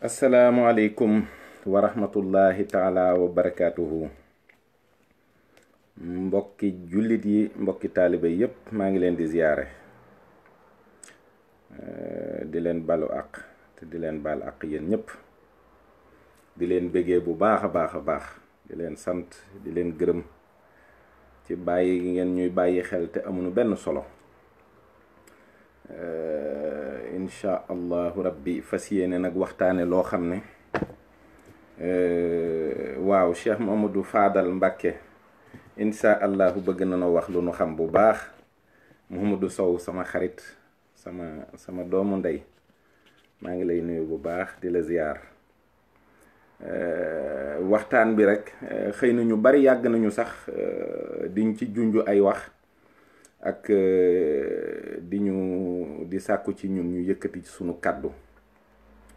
asalaamualeykum wa rahmatullahi taala wa barakaatuhu. Mbokki jullit yi, mbokki taaliba yépp maa ngi leen di ziyaare, di leen balu àq te di leen baal àq yéen ñépp, di leen bégee bu baax a baax, di leen sant, di leen gërëm ci bàyyi gi ngeen ñuy bàyyi xel te amuñu benn solo. Insha allahu rabbi fas yéene nag waxtaane loo xam ne waaw Cheikh Mamadou Fadal Mbacké insha allahu bëgg na na wax lu nu xam bu baax. Mouhamadou Sow sama xarit, sama doomu ndey, maa ngi lay nuyu bu baax di la ziyaar. Waxtaan bi rek xëy na ñu bari yàgg nañu sax diñ ci junju ay wax ak di sàkku ci ñun ñu yëkkati ci sunu kàddu,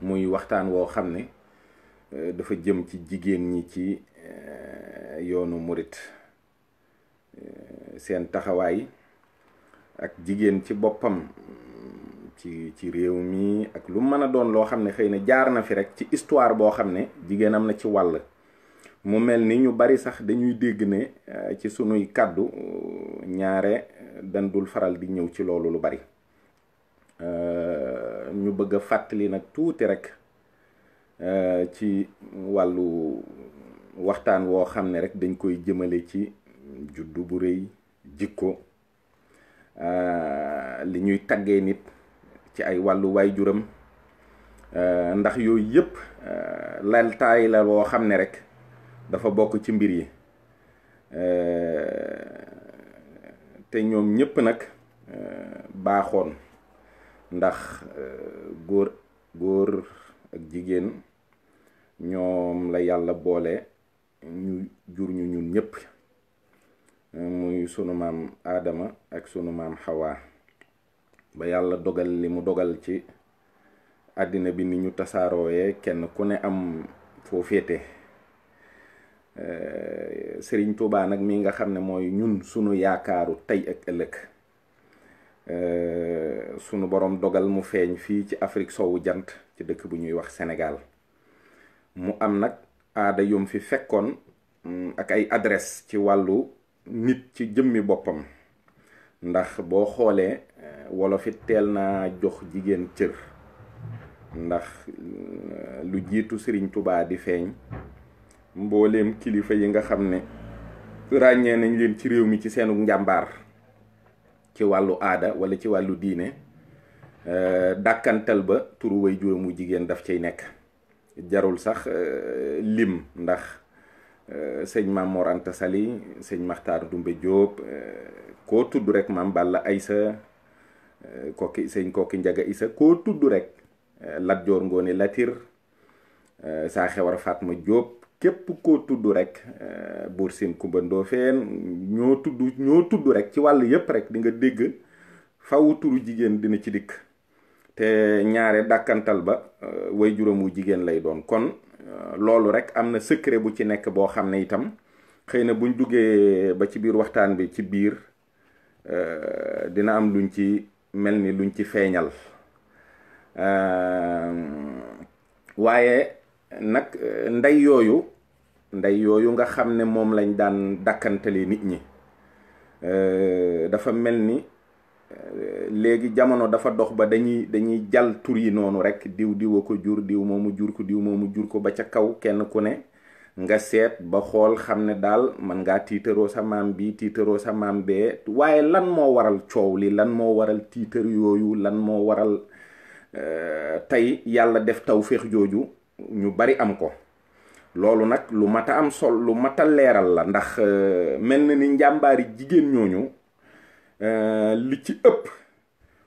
muy waxtaan woo xam ne dafa jëm ci jigéen ñi ci yoonu murit, seen taxawaay ak jigéen ci boppam ci réew mi, ak lu mën a doon loo xam ne xëy na jaar na fi rek ci histoire boo xam ne jigéen am na ci wàll. mu mel ni ñu bari sax dañuy dégg ne ci sunuy kàddu ñaare dandul faral di ñëw ci loolu lu bari. ñu bëgg a fàttali nag tuuti rek ci wàllu waxtaan woo xam ne rek dañ koy jëmale ci juddu bu rëy, jikko, li ñuy taggee nit ci ay wàllu waajuram, ndax yooyu yëpp laltaay la woo xam ne rek dafa bokk ci mbir yi. te ñoom ñëpp nag baaxoon, ndax góor ak jigéen ñoom la yàlla boole ñu jur ñu ñun ñëpp, muy sunu maam Aadama ak sunu maam Xawaa, ba yàlla dogal li mu dogal ci àddina bi ni ñu tasaarooyee kenn ku ne am foo féete. Sëriñ Tuubaa nag mi nga xam ne mooy ñun sunu yaakaaru tey ak ëllëg, sunu borom dogal mu feeñ fii ci Afrique soowu jant ci dëkk bu ñuy wax Sénégal. mu am nag aada yum fi fekkoon ak ay adresse ci wàllu nit ci jëmmi boppam, ndax boo xoolee wolof it teel naa jox jigéen cër, ndax lu jiitu Sëriñ Tuubaa di feeñ mbooleem kilifa yi nga xam ne ràññee nañ leen ci réew mi ci seenu njàmbaar ci wàllu aada wala ci wàllu diine, dàkkantal ba turu way juróomu jigéen daf cay nekk. jarul sax lim, ndax sëñ Maam Mor Anta Sali, sëñ Maxtaar Dumbe Jóob, koo tudd rek Maam Balla Aysa, kooki sëñ kooki Njaga Isa, koo tudd rek Lat Joor Ngoone Latir, saa xewar Fatma Jóob, képp koo tudd rek Buur Siin Kumba Ndoofeen, ñoo tudd rek ci wàll yépp rek di nga dégg faw turu jigéen dina ci dikk, te ñaare dàkkantal ba way juróomu jigéen lay doon. kon loolu rek am na secret bu ci nekk boo xam ne itam xëy na buñ duggee ba ci biir waxtaan bi ci biir dina am luñ ci mel ni luñ ci feeñal. waaye nag ndey yooyu nga xam ne moom lañ daan dàkkantale nit ñi, dafa mel ni léegi jamono dafa dox ba dañuy jàll tur yi noonu rek, diw a ko jur, diw moomu jur ko, diw moomu jur ko ba ca kaw, kenn ku ne nga seet ba xool xam ne daal man ngaa tiitaroo sa maam bi, tiitaroo sa maam bee. waaye lan moo waral coow li, lan moo waral tiitar yooyu, lan moo waral tey yàlla def tawféex jooju ñu bari am ko? loolu nag lu mat a am sol, lu mat a leeral la, ndax mel na ni njàmbaari jigéen ñooñu li ci ëpp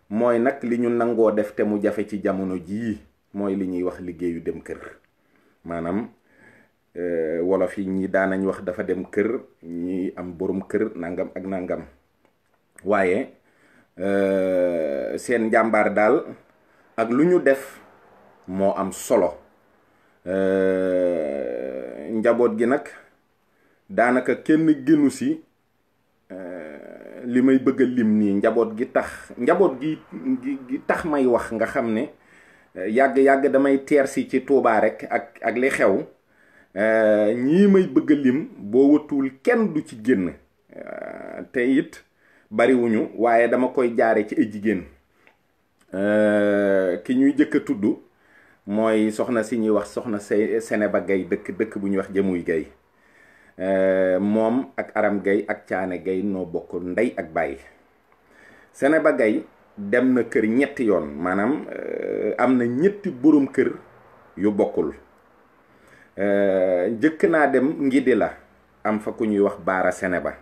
mooy nag li ñu nangoo def te mu jafe ci jamono jii, mooy li ñuy wax liggéeyu dem kër. maanaam wolof yi ñi daanañ wax dafa dem kër, ñi am borom kër, nangam ak nangam. waaye seen njàmbaar daal ak lu ñu def moo am solo. njaboot gi nag daanaka kenn gënu si li may bëgg a lim nii, njaboot gi tax may wax nga xam ne yàgg-yàgg damay teer si ci Tuubaa rek ak li xew ñii may bëgg a lim boo wëtuwul kenn du ci génn te it bariwuñu waaye dama koy jaare ci ay jigéen ki ñuy jëkk a tudd mooy soxna si ñuy wax soxna Seneba Gay dëkk bu ñuy wax Jamuy Gay moom ak Aram Gay ak Caane Gay noo bokk ndey ak baay. Seneba Gay dem na kër ñetti yoon maanaam am na ñetti borom kër yu bokkul. njëkk naa dem Ngidi la am fa ku ñuy wax Baara Seneba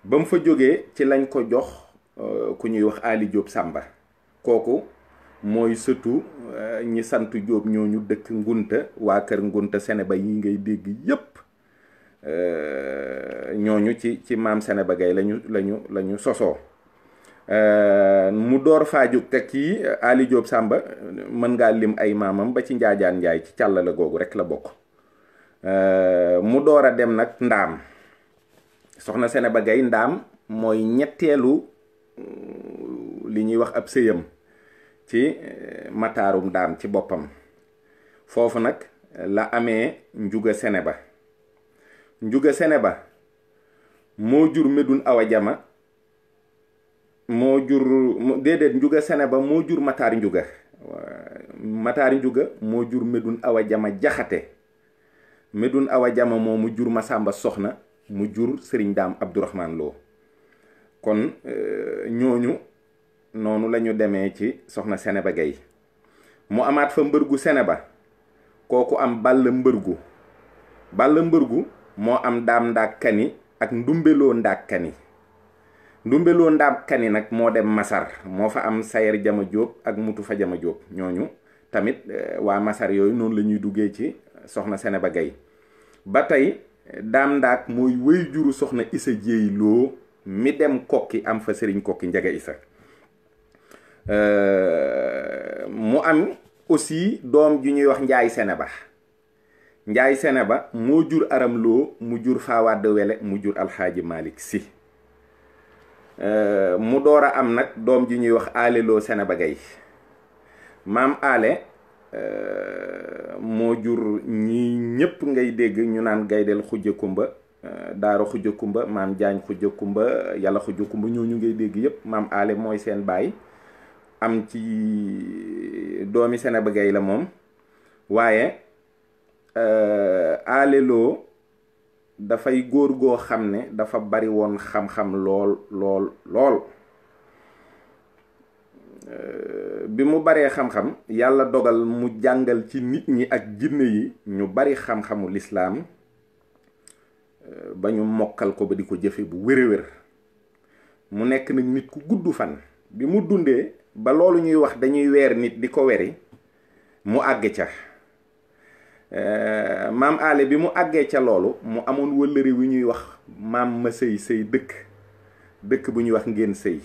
ba mu fa jógee ci lañ ko jox ku ñuy wax Ali Jóob Sàmba kooku mooy sëtu ñi sant Jóob ñooñu dëkk Ngunta waa kër Ngunta Seneba yi ngay dégg yépp ñooñu ci maam Seneba Gay lañu sosoo mu door faa jóg te kii Ali Jóob Sàmba mën ngaa lim ay maamam ba ci Njaajaan Njaay ci càllala googu rek la bokk mu door a dem nag Ndaam soxna Seneba Gay Ndaam mooy ñetteelu li ñuy wax ab sëyam ci mataarum Ndaam ci boppam foofu nag la amee Njuga Seneba moo jur Medun Awa Jama moo jur déedéet Njuga Seneba moo jur Mataar Njuga moo jur Medun Awa Jama Jaxate Medun Awa Jama moo mu jur Masamba Soxna mu jur Sëriñ Daam Abdourahman Lo kon ñooñu noonu lañu demee ci soxna Seneba Gay mu amaat fa Mbërgu Seneba kooku am Balla Mbërgu moo am Daam Ndaak Kani ak Ndumbeloo Ndaak Kani Ndumbeloo Ndaak Kani nag moo dem Masar moo fa am Sayer Jama Jóob ak Mutu fa Jama Jóob ñooñu tamit waa Masar yooyu noonu la ñuy duggee ci soxna Seneba Gay ba tey Daam Ndaak mooy wéy juru soxna Isa Jéey Loo mi dem Kokki am fa Sëriñ Kokki Njaga Isa mu am aussi doom ju ñuy wax Njaay Seneba moo jur Aram Loo mu jur Faawaad Wele mu jur Alxaaji Malik Si mu door a am nag doom ji ñuy wax Aale Loo Seneba Gay maam Aale moo jur ñi ñépp ngay dégg ñu naan Gaydel Xujja Kumba Daaro Xujja Kumba maam Jaañ Xujja Kumba Yàlla Xujja Kumba ñooñu ngay dégg yépp maam Aale mooy seen baay am ci doomi Seneba Gay la moom waaye Aale Loo dafay góor goo xam ne dafa bari woon xam-xam lool bi mu baree xam-xam yàlla dogal mu jàngal ci nit ñi ak jinne yi ñu bari xam-xamu lislaam ba ñu mokkal ko ba di ko jëfe bu wér mu nekk nag nit ku gudd fan bi mu dundee ba loolu ñuy wax dañuy weer nit di ko weri mu àgg ca maam Aale bi mu àggee ca loolu mu amoon wëllëri wi ñuy wax maam ma sëy dëkk bu ñuy wax ngeen sëy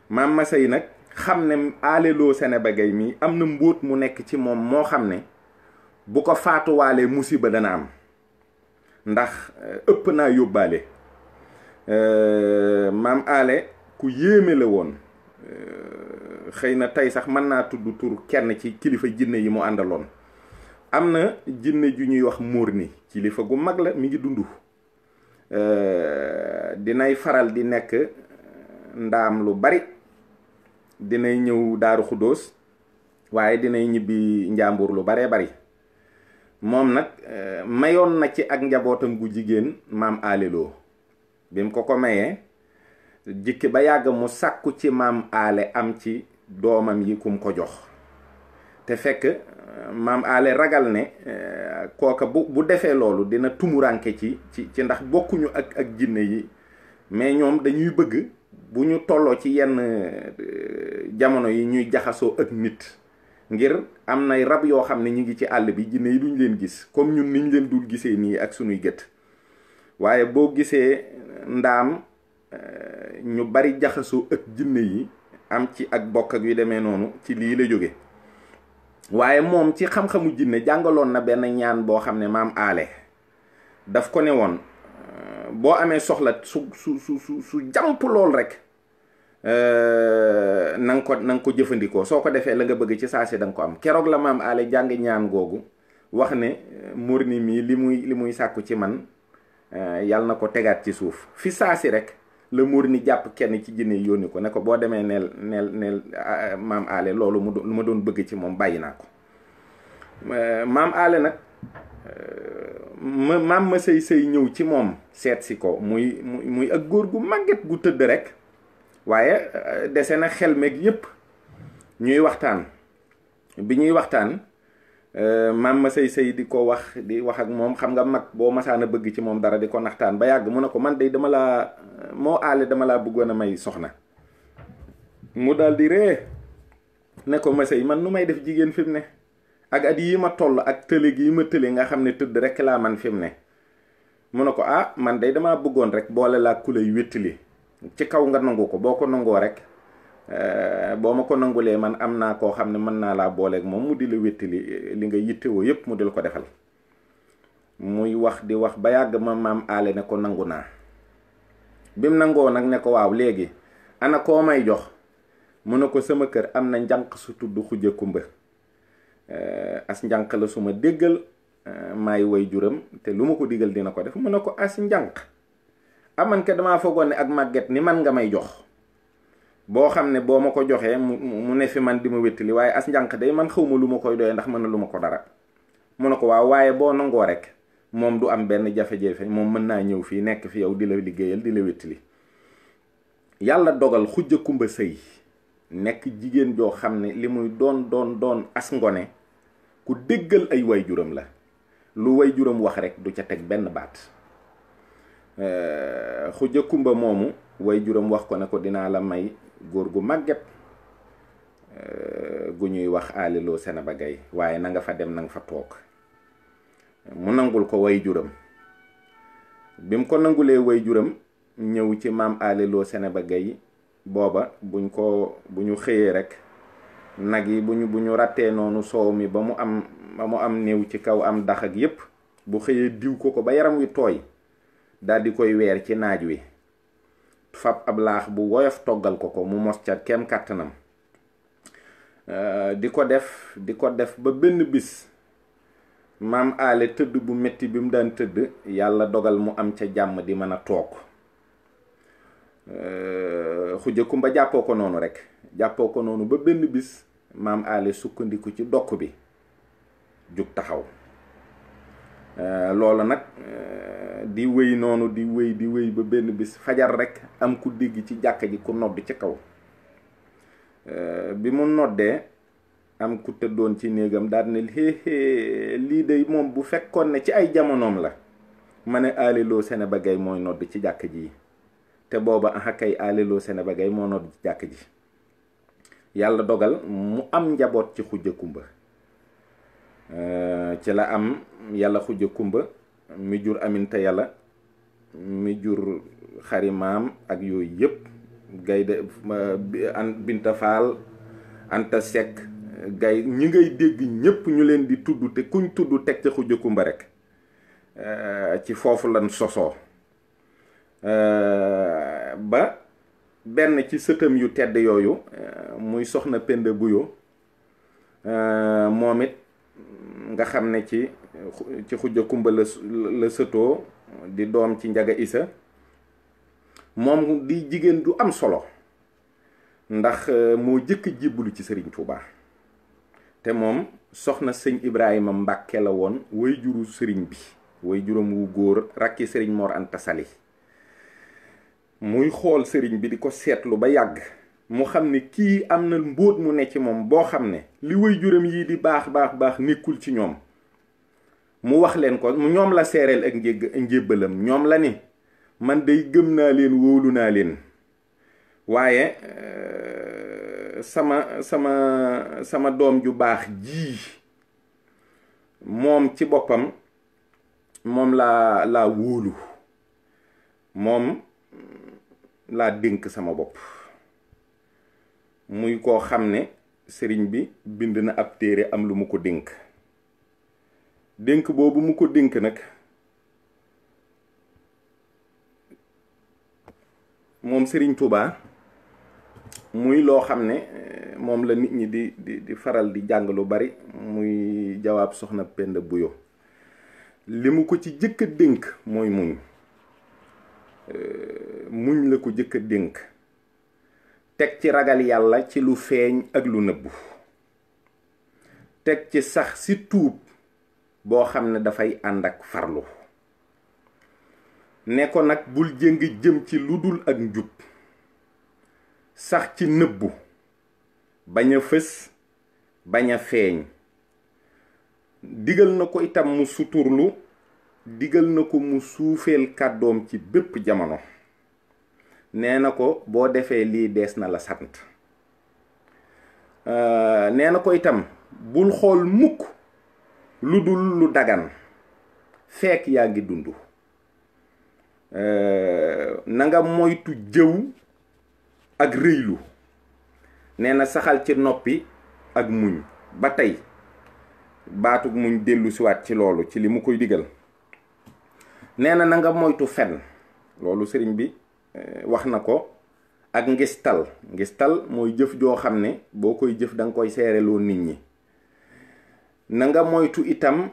maam ma sëy nag xam ne Aale Loo Seneba Gay mi am na mbóot mu nekk ci moom moo xam ne bu ko faatuwaalee musiba dana am ndax ëpp naa yóbbaale maam Aale ku yéeme la woon xëy na tey sax mën naa tudd tur kenn ci kilifa jinne yi mu àndaloon am na jinne ju ñuy wax Morni kilifa gu mag la mi ngi dund dinay faral di nekk Ndaam lu bari dinay ñëw Daaru Xuddoos waaye dinay ñibbi Njàmbur lu baree bari moom nag mayoon na ci ak njabootam gu jigéen maam Aale Loo bi mu ko mayee jikki ba yàgg mu sàkku ci maam Aale am ci doomam yi kum ko jox te fekk maam Aale ragal ne kooka bu defee loolu dina tumuranke ci ndax bokkuñu ak jinne yi mais ñoom dañuy bëgg bu ñu tolloo ci yenn jamono yi ñuy jaxasoo ak nit ngir am nay rab yoo xam ne ñu ngi ci àll bi jinne yi duñ leen gis comme ñun niñ leen dul gisee nii ak sunuy gët waaye boo gisee Ndaam ñu bari jaxasoo ak jinne yi am ci ak bokk ak yu demee noonu ci lii la jóge waaye moom ci xam-xamu jinne jàngaloon na benn ñaan boo xam ne maam Aale daf ko ne woon boo amee soxla su jàmp lool rek na nga ko jëfandikoo soo ko defee la nga bëgg ci saasi da nga ko am. keroog la maam ale jàng ñaan googu wax ne Mourni mii li muy sàkku ci man yàlla na ko tegaat ci suuf. fi saasi rek la Mourni jàpp kenn ci jinne yónni ko ne ko boo demee neel maam ale loolu ma doon bëgg ci moom bàyyi naa ko. maam ale nag maam ma sëy ñëw ci moom seet si ko muy ak góor gu màgget gu tëdd rek, waaye dese na xel meeg yépp. ñuy waxtaan bi ñuy waxtaan maam ma sëy di wax ak moom. xam nga mag boo masaana bëgg ci moom dara di ko naxtaan ba yàgg mu ne ko man de dama laa bëggoon a may soxna. mu daal di ree ne ko ma sëy man nu may def jigéen fi mu ne ak at yi ma toll ak tële gi ma tële nga xam ne tëdd rek laa man fi mu ne. mu ne ko man de damaa bëggoon rek boole laa ku lay wéttali ci kaw nga nangu ko. boo ko nangoo rek boo ma ko nangulee man am naa koo xam ne mën naa laa booleeg moom mu di la wéttali li nga yittewoo yépp mu di la ko defal. muy wax di wax ba yàgg ma maam aale ne ko nangu naa. bim nangoo nag ne ko waaw léegi ana koo may jox. mu ne ko sama kër am na njànq su tudd Xuja Kumba. as njànq la su ma déggal maay way juram te lu ma ko digal dina ko def. mu ne ko as njànq aman ke damaa foogoon ne ak màgget ni man nga may jox boo xam ne boo ma ko joxee mu ne fi man di ma wéttali, waaye as njànq day man xawma lu ma koy doyee ndax mën na lu ma ko dara. mu ne ko waaw waaye boo nangoo rek moom du am benn jafe-jafe, moom mën naa ñëw fii nekk fi yow di la liggéeyal di la wéttali. yàlla dogal Xuja Kumba sëy nekk jigéen joo xam ne li muy doon as ngone ku déggal ay waajuram la. lu waajuram wax rek du ca teg benn baat. Xuja Kumba moomu waajuram wax ko ne ko dinaa la may góor gu màgget gu ñuy wax aliloo Senaba Gay, waaye na nga fa dem na nga fa toog. mu nangul ko waajuram. bi mu ko nangulee waajuram ñëw ci maam aliloo Senaba Gay. booba bu ñu xëyee rek nag yi bu ñu rattee noonu soow mi ba mu am néew ci kaw am dax ak yépp, bu xëyee diw ko ba yaram wi tooy daal di koy weer ci naaj wi, fab ab laax bu woyof toggal ko mu mos ca kem kàttanam. di ko def ba benn bis maam aale tëdd bu metti bi mu daan tëdd yàlla dogal mu am ca jàmm di mën a toog. Xuja Kumba jàppoo ko noonu ba benn bis maam aale sukkandiku ci dokk bi jug taxaw. loolu nag di wéy noonu di wéy ba benn bis fajar rek am ku dégg ci jàkka ji ku nodd ci kaw. bi mu noddee am ku tëddoon ci néegam daal ne lii de moom bu fekkoon ne ci ay jamonoom la ma ne aliloo Senaba Gay mooy nodd ci jàkka ji. te booba kay aliloo Senaba Gay moo nodd ci jàkk ji. yàlla dogal mu am njaboot ci Xuja Kumba. ci la am yàlla Xuja Kumba mi jur Aminta yàlla mi jur xarimaam ak yooyu yépp, Gaynde Binta Faal, Anta Sekk, gay ñi ngay dégg ñépp ñu leen di tudd te kuñ tudd teg ca Xuja Kumba rek ci foofu lan sosoo. ba benn ci sëtam yu tedd yooyu muy soxna Penda Buyo moom it nga xam ne ci Xuja Kumba la sëtoo di doom ci Njaga Isa. moom di jigéen du am solo ndax moo jëkk jébbalu ci Sëriñ Tuubaa te moom soxna sëñ Ibrahima Mbàkke la woon way juru sëriñ bi, way juram wu góor rakki Sëriñ Mor Anta Sali. muy xool sëriñ bi di ko seetlu ba yàgg mu xam ne kii am na mbóot mu ne ci moom boo xam ne li way juram yii di baax nekkul ci ñoom. mu wax leen ko, ñoom la seereel ak njébbalam. ñoom la ni man day gëm naa leen wóolu naa leen, waaye sama doom ju baax ji moom ci boppam moom laa wóolu, moom laa dénk sama bopp. muy koo xam ne sëriñ bi bind na ab téere am lu mu ko dénk. dénk boobu mu ko dénk nag moom Sëriñ Tuubaa muy loo xam ne moom la nit ñi di faral di jàng lu bari, muy jawaab soxna Penda Buyo. li mu ko ci jëkk a dénk mooy muñ. muñ la ko jëkk a dénk, teg ci ragal yàlla ci lu feeñ ak lu nëbbu, teg ci sax si tuub boo xam ne dafay ànd ak farlu. ne ko nag bul jëng jëm ci lu dul ak njub, sax ci nëbbu, bañ a fës bañ a feeñ. digal na ko itam mu suturlu, digal na ko mu suufeel kàddoom ci bépp jamono. nee na ko boo defee lii dees na la sant. nee na ko itam bul xool mukk lu dul lu dagan fekk yaa ngi dund. na nga moytu jëw ak rëylu. nee na saxal ci noppi ak muñ. ba tey baatug muñ dellu siwaat ci loolu, ci li mu koy digal. nee na nga moytu fen. loolu sëriñ bi wax na ko. ak ngistal. ngistal mooy jëf joo xam ne boo koy jëf danga koy seereloo nit ñi. na nga moytu itam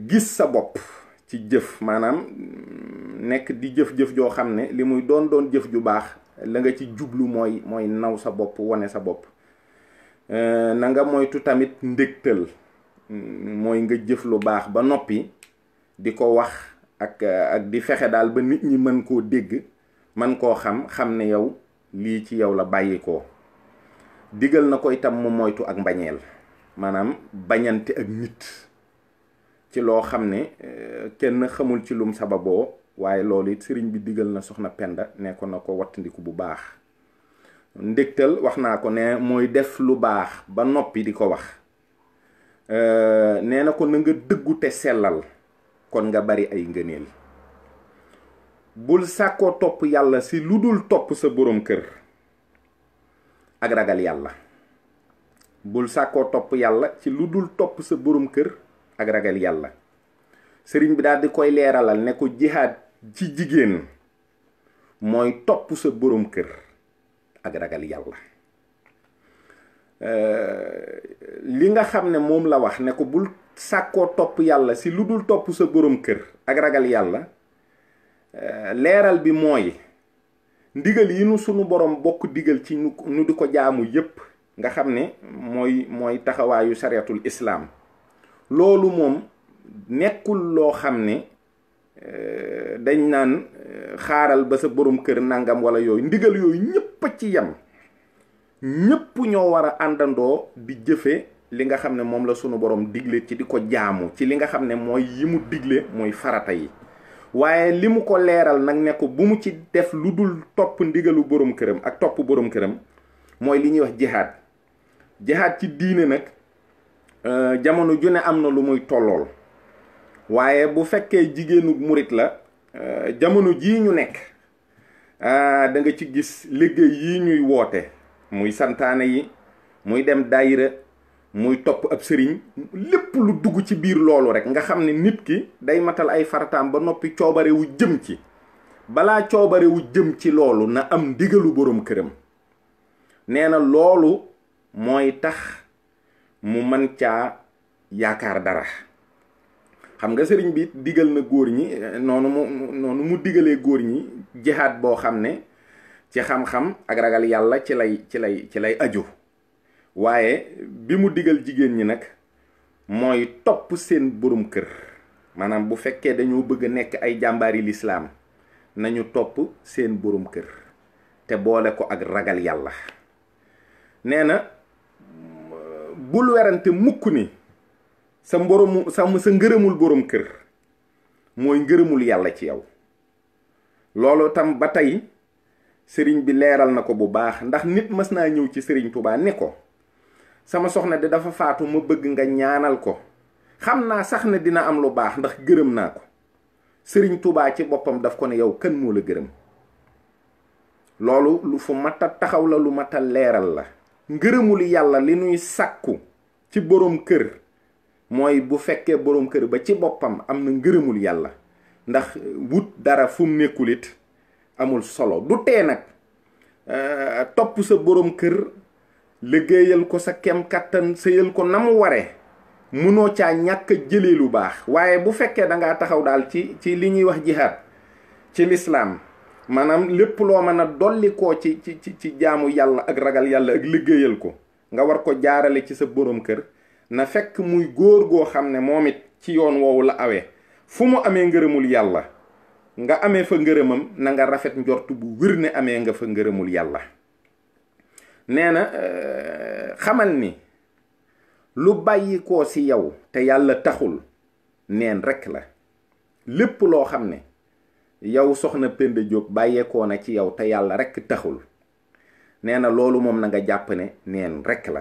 gis sa bopp ci jëf, maanaam nekk di jëf-jëf joo xam ne li muy doon jëf ju baax la nga ci jublu mooy naw sa bopp, wane sa bopp. na nga moytu tamit ndégtal, mooy nga jëf lu baax ba noppi di ko wax ak di fexe daal ba nit ñi mën koo dégg, mën koo xam ne yow lii ci yow la bàyyi ko. digal na ko itam mu moytu ak mbañeel, maanaam bañante ak nit ci loo xam ne kenn xamul ci lum sababoo. waaye loolu it sëriñ bi digal na soxna Penda ne ko na ko wattandiku bu baax. ndégtal wax naa ko ne mooy def lu baax ba noppi di ko wax. nee na ko na nga dëggu te sellal, kon nga bari ay ngëneel. bul sàkkoo topp yàlla si lu dul topp sa borom kër ak ragal yàlla. bul sàkkoo topp yàlla ci lu dul topp sa borom kër ak ragal yàlla. sëriñ bi daal di koy leeralal ne ko jihaad ci jigéen mooy topp sa borom kër ak ragal yàlla. li nga xam ne moom la wax ne ko bul sàkkoo topp yàlla si lu dul topp sa borom kër ak ragal yàlla, leeral bi mooy ndigal yi nu sunu borom bokk digal ci nu di ko jaamu yépp, nga xam ne mooy taxawaayu sariyatul islaam. loolu moom nekkul loo xam ne dañ naan xaaral ba sa borom kër nangam wala yooyu. ndigal yooyu ñépp a ci yem. ñépp ñoo war a àndandoo di jëfe li nga xam ne moom la sunu borom digle ci di ko jaamu ci li nga xam ne mooy yi mu digle mooy farata yi. waaye li mu ko leeral nag ne ko bu mu ci def lu dul topp ndigalu borom këram ak topp borom këram, mooy li ñuy wax jihaad. jihaad ci diine nag jamono ju ne am na lu muy tollool. waaye bu fekkee jigéenu murit la, jamono jii ñu nekk da nga ci gis liggéey yi ñuy woote, muy santaane yi, muy dem daayira, muy topp ab sëriñ, lépp lu dugg ci biir loolu rek nga xam ne nit ki day matal ay farataam ba noppi coobare wu jëm ci. balaa coobare wu jëm ci loolu na am ndigalu borom këram. nee na loolu mooy tax mu mën caa yaakaar dara. xam nga sëriñ bi digal na góor ñi noonu mu digalee góor ñi jihaad boo xam ne ci xam-xam ak ragal yàlla ci lay aju. waaye bi mu digal jigéen ñi nag mooy topp seen borom kër. maanaam bu fekkee dañoo bëgg a nekk ay jàmbaari lislaam nañu topp seen borom kër te boole ko ak ragal yàlla. nee na bul werante mukk ni sa ngërëmul borom kër mooy ngërëmul yàlla ci yow. loolu tam ba tey sëriñ bi leeral na ko bu baax, ndax nit mës naa ñëw ci sëriñ Tuubaa ne ko sama soxna de dafa faatu, ma bëgg nga ñaanal ko, xam naa sax ne dina am lu baax ndax gërëm naa ko. sëriñ Tuubaa ci boppam daf ko ne yow kan moo la gërëm. loolu lu fu mat a taxaw la, lu mat a leeral la. ngërëmul yàlla li nuy sàkku ci borom kër mooy bu fekkee borom kër ba ci boppam am na ngërëmul yàlla. ndax wut dara fu mu nekkul it amul solo. du tee nag topp sa borom kër liggéeyal ko sa kem kattan sëyal ko na mu waree munoo caa ñàkk a jëlee lu baax. waaye bu fekkee da ngaa taxaw daal ci li ñuy wax jihaad ci lislaam maanaam lépp loo mën a dolli koo ci jaamu yàlla ak ragal yàlla ak liggéeyal ko nga war ko jaarale ci sa borom kër na fekk muy góor goo xam ne moom it ci yoon woowu la awee fu mu amee ngërëmul yàlla nga amee fa ngërëmam na nga rafet njort bu wér ne amee nga fa ngërëmul yàlla. nee na xamal ni lu bàyyi koo ci yow te yàlla taxul neen rekk la. lépp loo xam ne yow soxna Penda Diop bàyyeekoo na ci yow te yàlla rekk taxul nee na loolu moom na nga jàpp ne neen rekk la.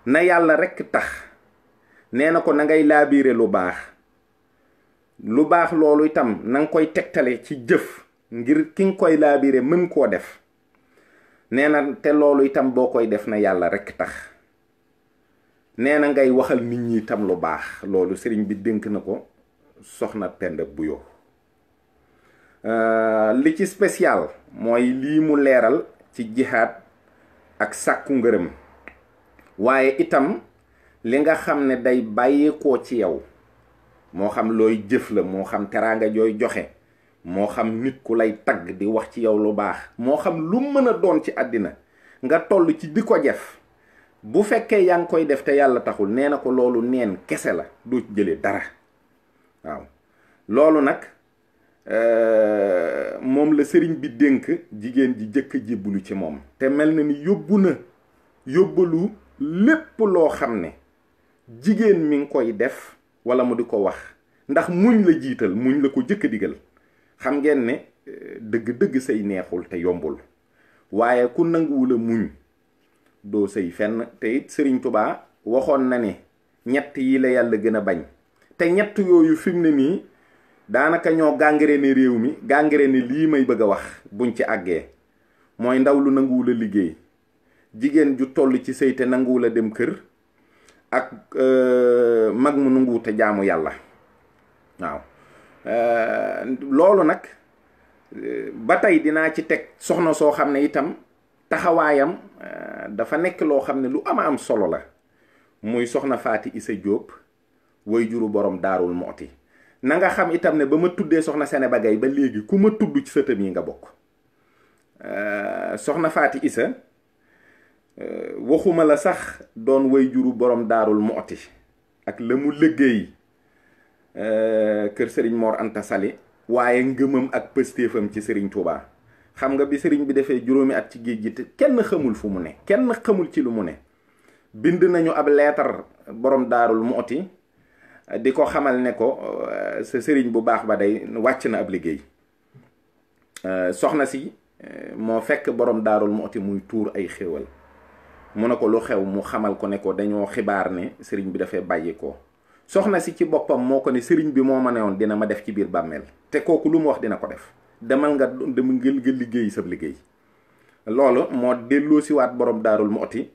na yàlla rekk tax nee na ko na ngay laabiire lu baax loolu itam na nga koy tegtale ci jëf ngir ki nga koy laabiire mën koo def. nee na te loolu itam boo koy def na yàlla rekk tax. nee na ngay waxal nit ñi itam lu baax loolu sëriñ bi dénk na ko soxna Penda Bouyo. li ci spécial mooy lii mu leeral ci jihaad ak sàkku ngërëm waaye itam li nga xam ne day bàyyeekoo ci yow moo xam looy jëf la moo xam teraanga jooy joxe moo xam nit ku lay tagg di wax ci yow lu baax moo xam lu mën a doon ci àddina nga toll ci di ko jëf bu fekkee yaa ngi koy def te yàlla taxul nee na ko loolu neen kese la doo ci jëlee dara. waaw loolu nag moom la sëriñ bi dénk jigéen ji jëkk a jébbalu ci moom te mel na ni yóbbalu lépp loo xam ne jigéen mi ngi koy def wala mu di ko wax ndax muñ la jiital muñ la ko jëkk a digal. xam ngeen ne dëgg-dëgg say neexul te yombul waaye ku nanguwula muñ doo sëy fenn te it sëriñ Tubaa waxoon na ne ñett yi la yàlla gën a bañ te ñett yooyu fi mu ne nii daanaka ñoo gàngreene réew mi gàngreene lii may bëgg a wax buñ ci àggee mooy ndaw lu nanguwula liggéey jigéen ju toll ci sëy te nanguwula dem kër ak mag mu nanguwute jaamu yàlla. waaw loolu nag ba tey dinaa ci teg soxna soo xam ne itam taxawaayam dafa nekk loo xam ne lu am solo la muy soxna Faati Isa Diop way juru borom Daarul Mooti. na nga xam itam ne ba ma tuddee soxna Sene Bagay ba léegi ku ma tudd ci sëtam yi nga bokk. soxna Faati Isa waxuma la sax doon way juru borom Daarul Mooti ak la mu liggéey kër sëriñ Mor Anta Sali waaye ngëmam ak pëstéefam ci sëriñ Touba. xam nga bi sëriñ bi defee juróomi at ci géej gi te kenn xamul fu mu ne kenn xamul ci lu mu ne bind nañu ab leetar borom Daarul Mooti di ko xamal ne ko sa sëriñ bu baax ba day wàcc na ab liggéey. soxna si moo fekk borom Daarul Mooti muy tuur ay xéewal mu ne ko lu xew mu xamal ko ne ko dañoo xibaar ne sëriñ bi dafay bàyyi ko. soxna si ci boppam moo ko ne sëriñ bi moo ma ne woon dina ma def ci biir bàmmeel te kooku lu mu wax dina ko def demal nga liggéey sab liggéey. loolu moo delloo si waat borom Daarul Mooti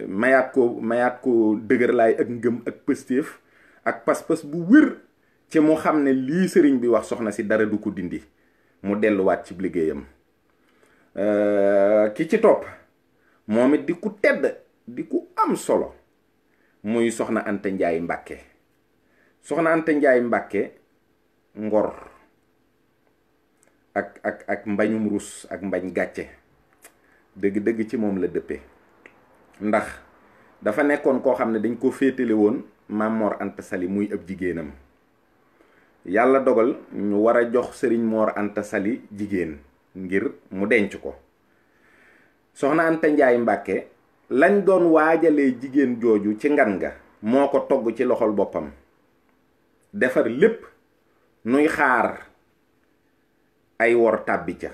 mayaat ko dëgër laay ak ngëm ak pëstéef ak pas-pas bu wér ci mu xam ne lii sëriñ bi wax soxna si dara du ko dindi mu delluwaat ci liggéeyam. ki ci topp moom it di ku tedd di ku am solo muy soxna Anta Njaay Mbàkke. soxna Anta Njaay Mbàkke ngor ak mbañum rus ak mbañ gàcce dëgg-dëgg ci moom la dëppe ndax dafa nekkoon koo xam ne dañ ko féetale woon Maam Mor Anta Sali muy ab jigéenam. yàlla dogal ñu war a jox sëriñ Mor Anta Sali jigéen ngir mu denc ko. soxna Anta Njaay Mbàkke lañ doon waajalee jigéen jooju ci ngan nga moo ko togg ci loxol boppam defar lépp nuy xaar ay wor tàbbi ca.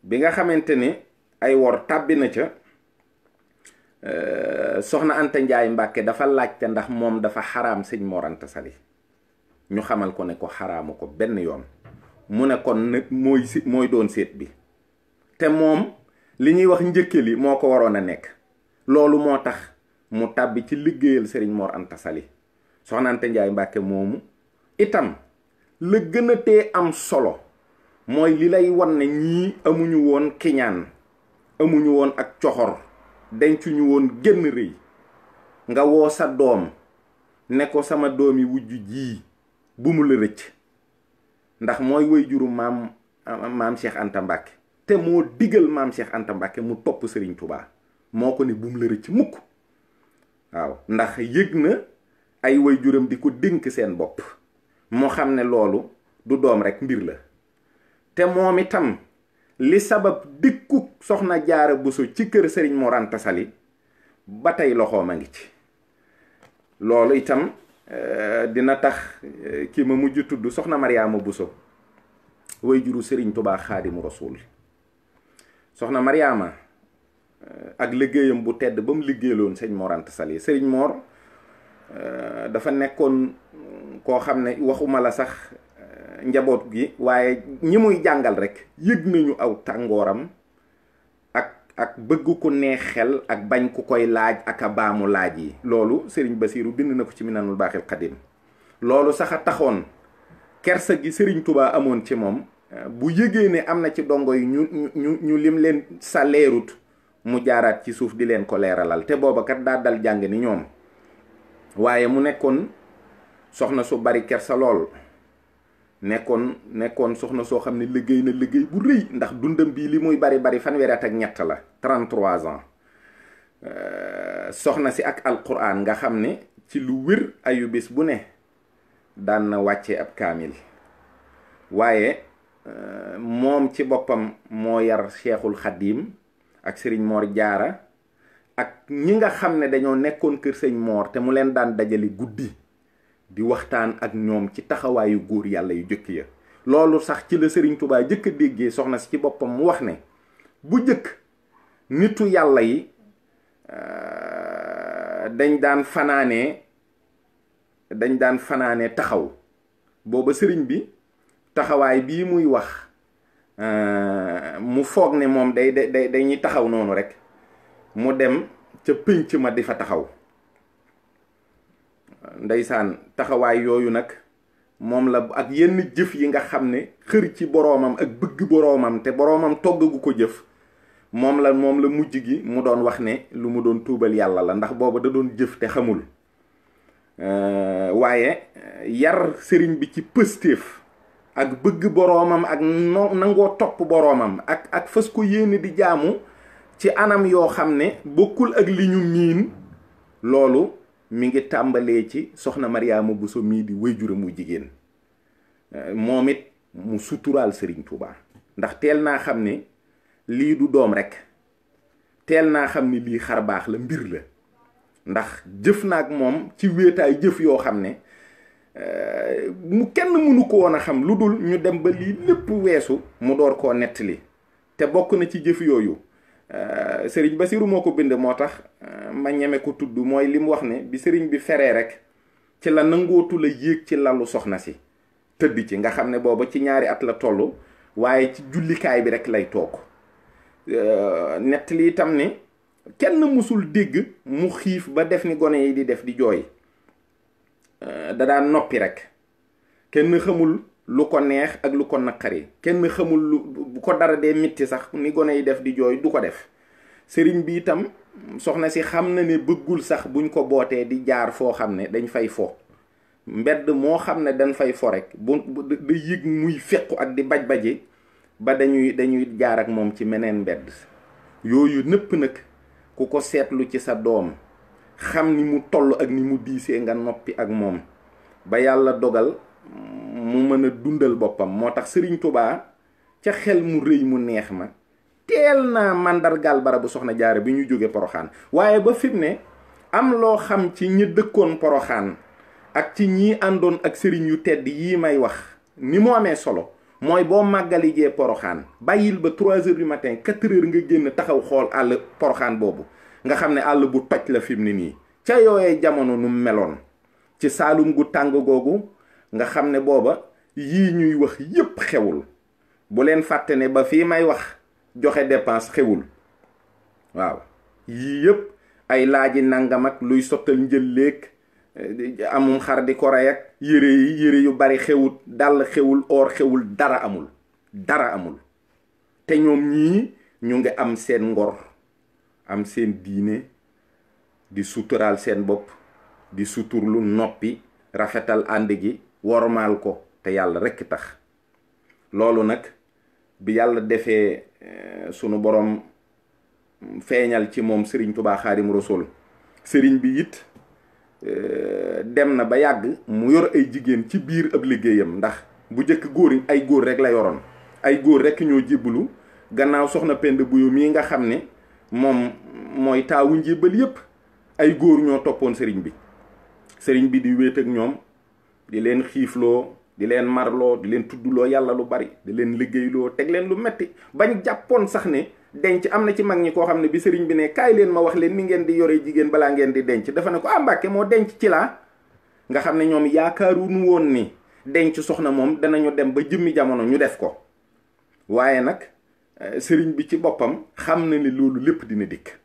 bi nga xamante ni ay wor tàbbi na ca soxna Anta Njaay Mbàkke dafa laajte ndax moom dafa xaraam sëñ Mor Anta Sali ñu xamal ko ne ko xaraamu ko benn yoon mu ne kon nag mooy doon séet bi te moom li ñuy wax njëkke li moo ko waroon a nekk. loolu moo tax mu tàbbi ci liggéeyal sëriñ Mor Anta Sali. soxna Anta Njaay Mbàkke moomu itam la gën a tee am solo mooy li lay wan ne ñii amuñu woon kiñaan, amuñu woon ak coxor, dencuñu woon génn rëy. nga woo sa doom ne ko sama doomi wujju ji bu mu la rëcc, ndax mooy way juru maam Cheikh Anta Mbacke, te moo digal maam Cheikh Anta Mbacke mu topp Serigne Touba, moo ko ne bu mu la rëcc mukk. waaw ndax yëg na ay way juram di ko dénk seen bopp, moo xam ne loolu du doom rek mbir la. te moom itam li sabab dikku soxna Jaara Buso ci kër Serigne Mor Anta Sali ba tey loxoom a ngi ci. loolu itam dina tax ki ma mujj tudd soxna Mariama Buso way juru Serigne Touba Xaadimu Rasuul. soxna Mariama ak liggéeyam bu tedd ba mu liggéeyloon sëñ Mor Anta Sali. Serigne Mor dafa nekkoon koo xam ne waxuma la sax njaboot gi, waaye ñi muy jàngal rek yëg nañu aw tàngooram ak bëgg ku neex xel ak bañ ku koy laaj ak a baamu laaj yi. loolu Serigne Basiiru bind na ko ci Minanul Baaxil Xadim. loolu sax a taxoon kersa gi Serigne Touba amoon ci moom bu yëgee ne am na ci dongo yi ñu lim leen sa leerut, mu jaaraat ci suuf di leen ko leeralal. te booba kat daa dal jàng ni ñoom, waaye mu nekkoon soxna su bari kersa lool. nekkoon soxna soo xam ne liggéey na liggéey bu rëy, ndax dundam bii li muy bari fanweeri at ak ñett la, 33 ans. soxna si ak alquran nga xam ne ci lu wér ayu bis bu ne daan na wàcce ab kaamil. waaye moom ci boppam moo yar Cheikhul Khadim ak Serigne Mor Jaara ak ñi nga xam ne dañoo nekkoon kër sëñ Mor te mu leen daan dajale guddi di waxtaan ak ñoom ci taxawaayu góor yàlla yu jëkk ya. loolu sax ci la Serigne Touba jëkk a déggee soxna si ci boppam mu wax ne bu jëkk nitu yàlla yi dañ daan fanaanee taxaw. booba sëriñ bi taxawaay bii muy wax mu foog ne moom dañuy taxaw noonu rek, mu dem ca pénc ma di fa taxaw. ndeysaan taxawaay yooyu nag moom la ak yenn jëf yi nga xam ne xër ci boroomam ak bëgg boroomam te boroomam toggagu ko jëf, moom la mujj gi mu doon wax ne lu mu doon tuubal yàlla la, ndax booba da doon jëf te xamul. waaye yar sëriñ bi ci pëstéef ak bëgg boroomam ak nangoo topp boroomam ak fas ko yéene di jaamu ci anam yoo xam ne bokkul ak li ñu miin. loolu mi ngi tàmbalee ci soxna Mariama Bousso mii di wayjuram mu jigéen. moom it mu suturaal Serigne Touba, ndax teel naa xam ne lii du doom rek, teel naa xam ne lii xar baax la, mbir la. ndax jëf naag moom ci wéetaay jëf yoo xam ne mu kenn mënu ko woon a xam lu dul ñu dem ba lii lépp weesu mu door koo nettali. te bokk na ci jëf yooyu Serigne Basiru moo ko bind, moo tax ma ñeme ko tudd. mooy li mu wax ne bi Serigne bi feree rek ci la nangootu la yéeg ci lalu soxna si tëdd ci, nga xam ne booba ci ñaari at la toll, waaye ci jullikaay bi rek lay toog. nettali itam ne kenn mësul dégg mu xiif ba def ni gone yi di def di jooy. da daan noppi rek. kenn xamul lu ko neex ak lu ko naqari, kenn xamul bu ko dara dee mitti sax ni gone yi def di jooy du ko def. sëriñ bi itam soxna si xam na ne bëggul sax buñ ko bootee di jaar foo xam ne dañ fay fo. mbedd moo xam ne dañ fay fo rek da yëg muy fequ ak di baj-baji ba dañuy jaar ak moom ci meneen mbedd. yooyu nëpp nag ku ko seetlu ci sa doom xam ni mu toll ak ni mu diisee nga noppi ak moom ba yàlla dogal mu mën a dundal boppam. moo tax Serigne Touba ca xel mu rëy mu neex ma teel naa màndargaal barabu soxna jaara bi ñu jóge Poroxaan. waaye ba fi mu ne am loo xam ci ñi dëkkoon Poroxaan ak ci ñi àndoon ak sëriñ yu tedd yii may wax ni mu amee solo, mooy boo màggali jee Poroxaan bàyyil ba 3 heures du matin 4 heures nga génn taxaw xool àll Poroxaan boobu nga xam ne àll bu toj la fi mu ne nii. ca yooyee jamono nu meloon ci saalum gu tàng googu nga xam ne booba yii ñuy wax yépp xewul. bu leen fàtte ne ba fii may wax joxe dépense xewul. waaw yii yépp ay laaji nangam ak luy sottal njëlleeg amum xar di ko rey ak yére yu bari xewut, dàll xewul, or xewul, dara amul. dara amul. te ñoom ñii ñu ngi am seen ngor, am seen diine, di suturaal seen bopp, di suturlu, noppi, rafetal ànd gi, wormaal ko te yàlla rekk tax. loolu nag bi yàlla defee sunu borom feeñal ci moom Sëriñ Tubaa Xaadim Rasuul, sëriñ bi it dem na ba yàgg mu yor ay jigéen ci biir ab liggéeyam, ndax bu njëkk ay góor rek la yoroon, ay góor rek ñoo jébbalu. gannaaw soxna Penda Buyo mii nga xam ne moom mooy taawu njébbal yépp, ay góor ñoo toppoon sëriñ bi di wéet ak ñoom, di leen xiifloo, di leen marloo, di leen tuddloo yàlla lu bari, di leen liggéeyloo, teg leen lu metti bañ jàppoon sax ne denc am na ci mag ñi koo xam ne bi sëriñ bi ne kaay leen ma wax leen ni ngeen di yore jigéen balaa ngeen di denc, dafa ne ko Mbàkke moo denc ci laa. nga xam ne ñoom yaakaaruñu woon ni denc soxna moom danañu dem ba jëmmi jamono ñu def ko. waaye nag sëriñ bi ci boppam xam na ni loolu lépp dina dikk.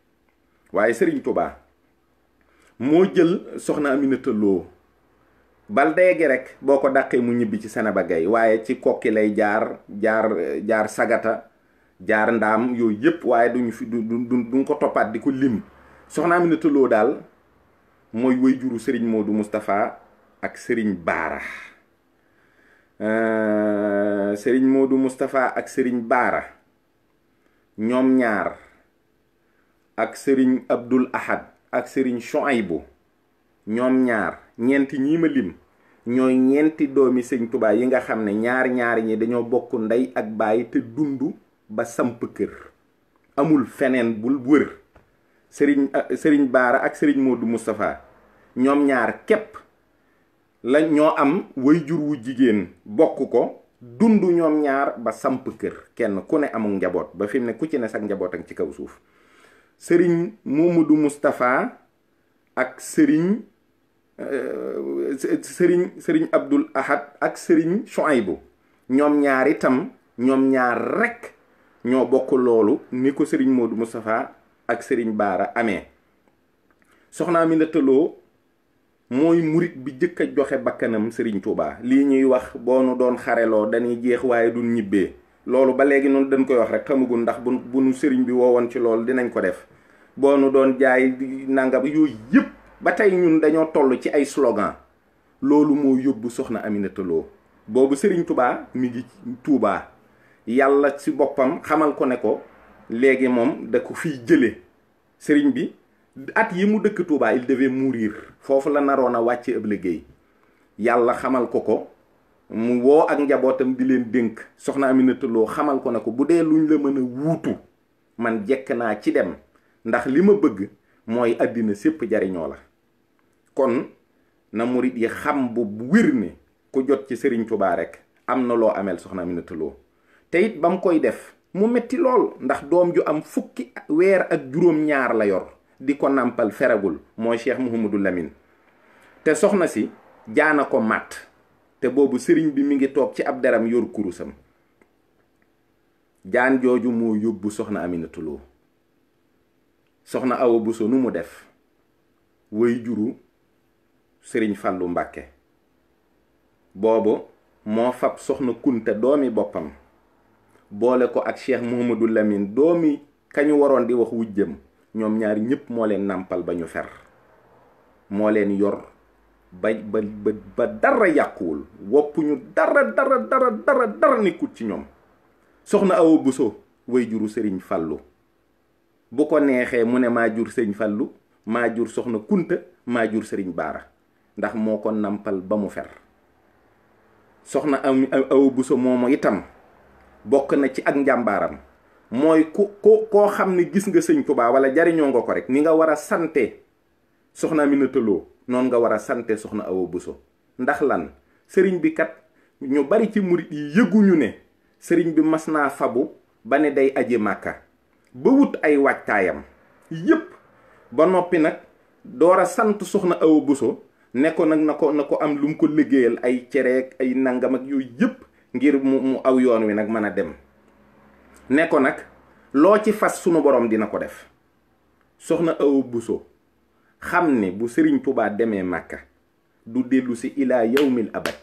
waaye sëriñ Tuubaa moo jël soxna Aminata Lo bal deegi rek boo ko dàqee mu ñibbi ci Senaba Gay, waaye ci kokki lay jaar sagata, jaar ndaam, yooyu yëpp. waaye duñ ko toppaat di ko lim. soxna Aminata Lo daal mooy way juru sëriñ Modou Moustapha ak sëriñ Baara. sëriñ Modou Moustapha ak sëriñ Baara ñoom ñaar, ak sëriñ Abdul Ahad ak sëriñ Chouaïbou, ñoom ñaar, ñeenti ñii ma lim ñooy ñeenti doomi sëñ Tuubaa yi nga xam ne ñaari ñi dañoo bokk ndey ak baay te dund ba samp kër. amul feneen bul wër. sëriñ Baara ak sëriñ Modou Moustapha ñoom ñaar képp la ñoo am way jur wu jigéen bokk ko, dund ñoom ñaar ba samp kër, kenn ku ne amul njaboot ba fi mu ne ku ci ne sax njaboot ak ci kaw suuf. sëriñ Momadou Moustapha ak sëriñ Abdul Ahad ak sëriñ Chouaïbou ñoom ñaar itam, ñoom ñaar rekk ñoo bokk loolu ni ko sëriñ Modou Moustapha ak sëriñ Baara amee. soxna Aminata Lo mooy murit bi jëkk a joxe bakkanam sëriñ Tuubaa. lii ñuy wax boo nu doon xareloo dañuy jeex waaye duñ ñibbee, loolu ba léegi noonu dañ koy wax rek, xamagul ndax bu nu sëriñ bi woowoon ci loolu dinañ ko def. boo nu doon jaay nangam, yooyu yëpp ba tey ñun dañoo toll ci ay slogan. loolu moo yóbbu soxna Aminata Lo. boobu sëriñ Tuubaa mi ngi Tuubaa, yàlla ci boppam xamal ko ne ko léegi moom da ko fiy jële. sëriñ bi at yi mu dëkk Tuubaa il devait mourir, foofu la naroon a wàcce ab liggéey. yàlla xamal ko mu woo ak njabootam di leen dénk. soxna Aminata Lo xamal ko ne ko bu dee luñ la mën a wuutu man jekk naa ci dem, ndax li ma bëgg mooy àddina sépp jariñoo la. kon na murit yi xam bu wér ne ku jot ci sëriñ Tuubaa rek am na loo ameel soxna Aminata Lo. te it ba mu koy def mu metti lool, ndax doom ju am fukki weer ak juróom-ñaar la yor di ko nàmpal feragul, mooy Cheikh Mouhamadou Lamine. te soxna si jaana ko màtt, te boobu sëriñ bi mi ngi toog ci ab deram yor kurusam. jaan jooju moo yóbbu soxna Aminata Lo. soxna Awa Bousso nu mu def, way juru sëriñ Fàllu Mbàkke boobu moo fab soxna Kunta doomi boppam boole ko ak Cheikh Mouhamadou Lamine doomi kañu waroon di wax wujjëm. ñoom ñaari ñëpp moo leen nàmpal ba ñu fer, moo leen yor ba dara yàquwul, woppuñu dara nekkul ci ñoom. soxna Awa Bousso way juru sëriñ Fàllu, bu ko neexee mu ne maa jur sëriñ Fàllu, maa jur soxna Kunta, maa jur sëriñ Baara, ndax moo ko nàmpal ba mu fer. soxna Awa Bousso moomu itam bokk na ci ak njàmbaaram, mooy koo xam ne gis nga sëñ Tuubaa wala jariñoo nga ko rek, ni nga war a sante soxna Aminata Lo noonu nga war a sante soxna Awa Bousso. ndax lan, sëriñ bi kat ñu bari ci murit yi yëguñu ne sëriñ bi mas naa fabu ba ne day aji Màkka ba wut ay waajtaayam yépp ba noppi nag door a sant soxna Awa Bousso ne ko nag na ko am lu mu ko liggéeyal, ay cereek ay nangam ak yooyu yépp ngir mu aw yoon wi nag mën a dem. ne ko nag loo ci fas sunu borom dina ko def. soxna Awa Bousso xam ne bu sëriñ Tuubaa demee Màkka du dellu si ilaa yawmil abad.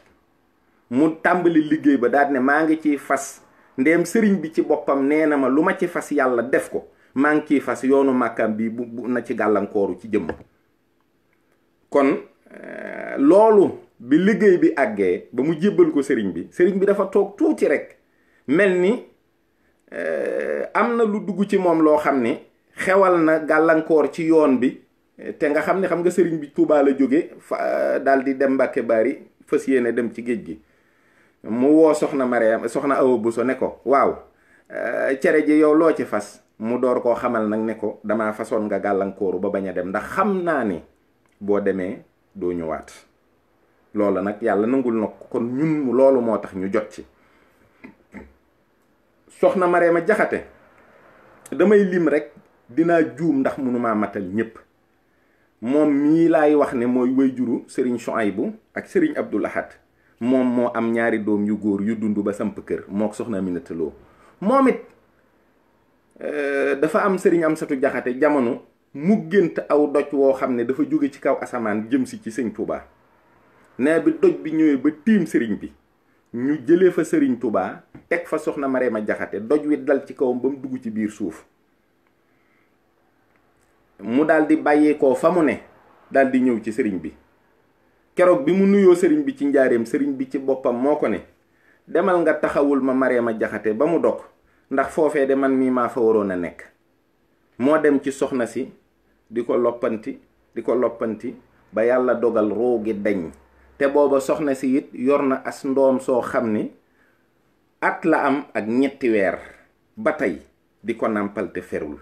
mu tàmbali liggéey ba daal ne maa ngi ciy fas ndeem sëriñ bi ci boppam nee na ma lu ma ci fas yàlla def ko maa ngi ciy fas yoonu màkkam bi bu na ci gàllankooru ci jëmm. kon loolu bi liggéey bi àggee ba mu jébbal ko sëriñ bi dafa toog tuuti rek mel ni am na lu dugg ci moom loo xam ne xewal na gàllankoor ci yoon bi. te nga xam nga sëriñ bi Tuubaa la jóge fa daal di dem Mbàkke Bari fas yéene dem ci géej gi. mu woo soxna Mariam soxna Awa Buso ne ko waaw cere ji yow loo ci fas mu door koo xamal nag ne ko damaa fasoon nga gàllankooru ba bañ a dem ndax xam naa ni boo demee doo ñëwaat. loola nag yàlla nangul na ko kon ñun loolu moo tax ñu jot ci. soxna Mariama Jaxate damay lim rek dinaa juum ndax mënumaa matal ñépp. moom mii laay wax ne mooy wayjuru sëriñ Souhaïbou ak sëriñ Abdou Lahad moom moo am ñaari doom yu góor yu dund ba samp kër mook soxna Aminata Lo. moom it dafa am sëriñ Amsatu Jaxate jamono mu gént aw doj woo xam ne dafa jóge ci kaw asamaan jëm si ci sëñ Touba. nee bi doj bi ñëwee ba tiim sëriñ bi ñu jëlee fa sëriñ Touba teg fa soxna Mariama Jaxate doj wi dal ci kawam ba mu dugg ci biir suuf. mu daal di bàyyeekoo fa mu ne daal di ñëw ci sëriñ bi keroog bi mu nuyoo sëriñ bi ci njaareem sëriñ bi ci boppam moo ko ne demal nga taxawul ma Mariama Jaxate ba mu dog ndax foofee de man mii maa fa waroon a nekk. moo dem ci soxna si di ko loppanti ba yàlla dogal ruu gi dañ te booba soxna si it yor na as ndoom soo xam ni at la am ak 3 weer ba tey di ko nàmpal te ferul.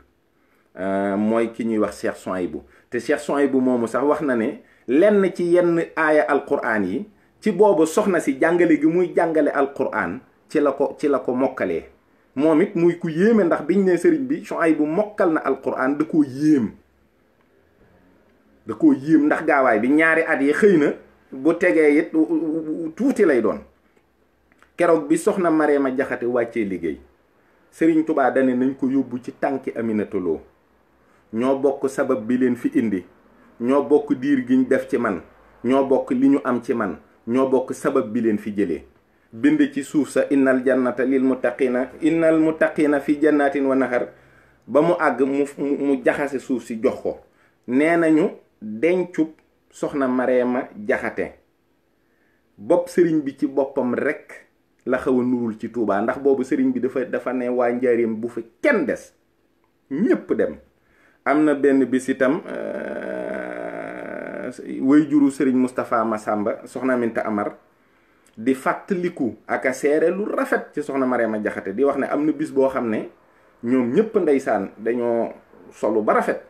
mooy ki ñuy wax Cheikh Souhaïbou te Cheikh Souhaïbou moomu sax wax na ne lenn ci yenn aaya alquran yi ci boobu soxna si jàngale gi muy jàngale alquran ci la ko mokkalee. moom it muy ku yéeme ndax biñ ne sëriñ bi Souhaïbou mokkal na alquran da koo yéem ndax gaawaay bi 2 at yi xëy na bu tegee it tuuti lay doon. keroog bi soxna Mariama Jaxate wàccee liggéey sëriñ Touba dane nañ ko yóbbu ci tànki Aminata Lo. ñoo bokk sabab bi leen fi indi ñoo bokk diir giñ def ci man ñoo bokk li ñu am ci man ñoo bokk sabab bi leen fi jëlee. bind ci suuf sa innal jannata lil muttaqina innal muttaqina fi jannatin wa nahar ba mu àgg mu jaxase suuf si jox ko. nee nañu dencub soxna Mariama Jaxate bopp sëriñ bi ci boppam rek la xaw a nurul ci Touba ndax boobu sëriñ bi dafa ne waa njaareem bu fa kenn des ñépp dem. am na benn bis itam wayjuru sëriñ Moustapha Massamba soxna Aminta Amar di fàttaliku ak a seere lu rafet ci soxna Mariama Jaxate di wax ne am na bis boo xam ne ñoom ñépp ndeysaan dañoo solu ba rafet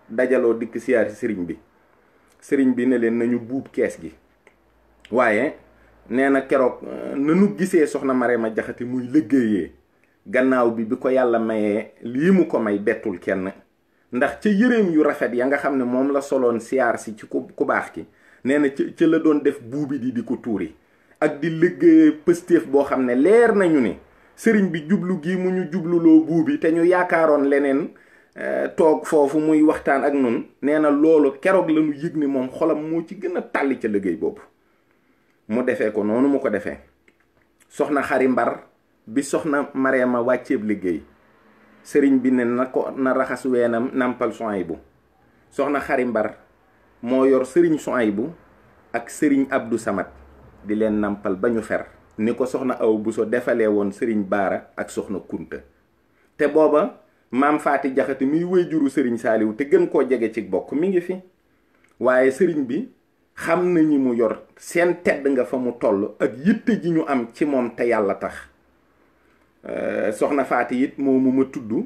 dajaloo dikk siyaari sëriñ bi ne leen nañu buub kees gi. waaye nee na keroog nanu gisee soxna Mariama Jaxate muy liggéeyee gannaaw bi ko yàlla mayee lii mu ko may bettul kenn. ndax ca yëreem yu rafet ya nga xam ne moom la soloon siyaar si ci ku baax ki nee na ca la doon def buubi di ko tuuri ak di liggéey pëstéef boo xam ne leer nañu ne sëriñ bi jublu gi mu ñu jubluloo buubi te ñu yaakaaroon leneen toog foofu muy waxtaan ak nun nee na loolu keroog la ñu yëg ni moom xolam moo ci gën a tàlli ca liggéey boobu. mu defee ko noonu mu ko defee soxna Xari Mbar bi soxna Mariama wàcceeb liggéey sëriñ bi ne na raxas weenam nàmpal Souhaïbou. soxna Xari Mbar moo yor sëriñ Souhaïbou ak sëriñ Abdou Samad di leen nàmpal ba ñu fer ni ko soxna Awa Buso defalee woon sëriñ Baara ak soxna Kunta. te booba maam Faati Jaxate miy wayjuru sëriñ Saaliw te gën koo jege ci bokk mi ngi fi waaye sëriñ bi xam na ñi mu yor seen tedd nga fa mu toll ak yitte ji ñu am ci moom te yàlla tax. soxna Faati it moomu ma tudd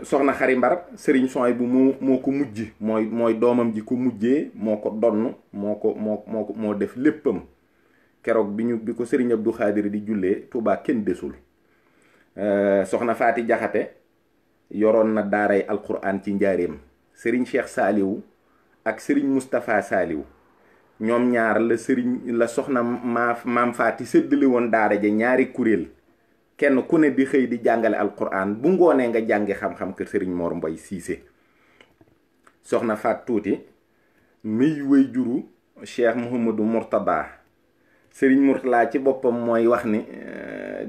soxna Xari Mbar sëriñ Souhaïbou moo ko mujj mooy doomam ji ko mujjee moo ko donn moo def léppam keroog bi ko sëriñ Abdou Khadir di jullee Touba kenn desul. soxna Faati Jaxate yoroon na daaray alquran ci njaareem sëriñ Cheikh Saaliw ak sëriñ Moustapha Saaliw ñoom ñaar la soxna maam Faati séddale woon daara ja ñaari kuréel kenn ku ne di xëy di jàngale alquran bu ngoonee nga jàngi xam-xam kër sëriñ Mor Mbay Siise. soxna Faat Tuuti miy wéy juru Cheikh Mouhamadou Mourtada sëriñ Mourtala ci boppam mooy wax ni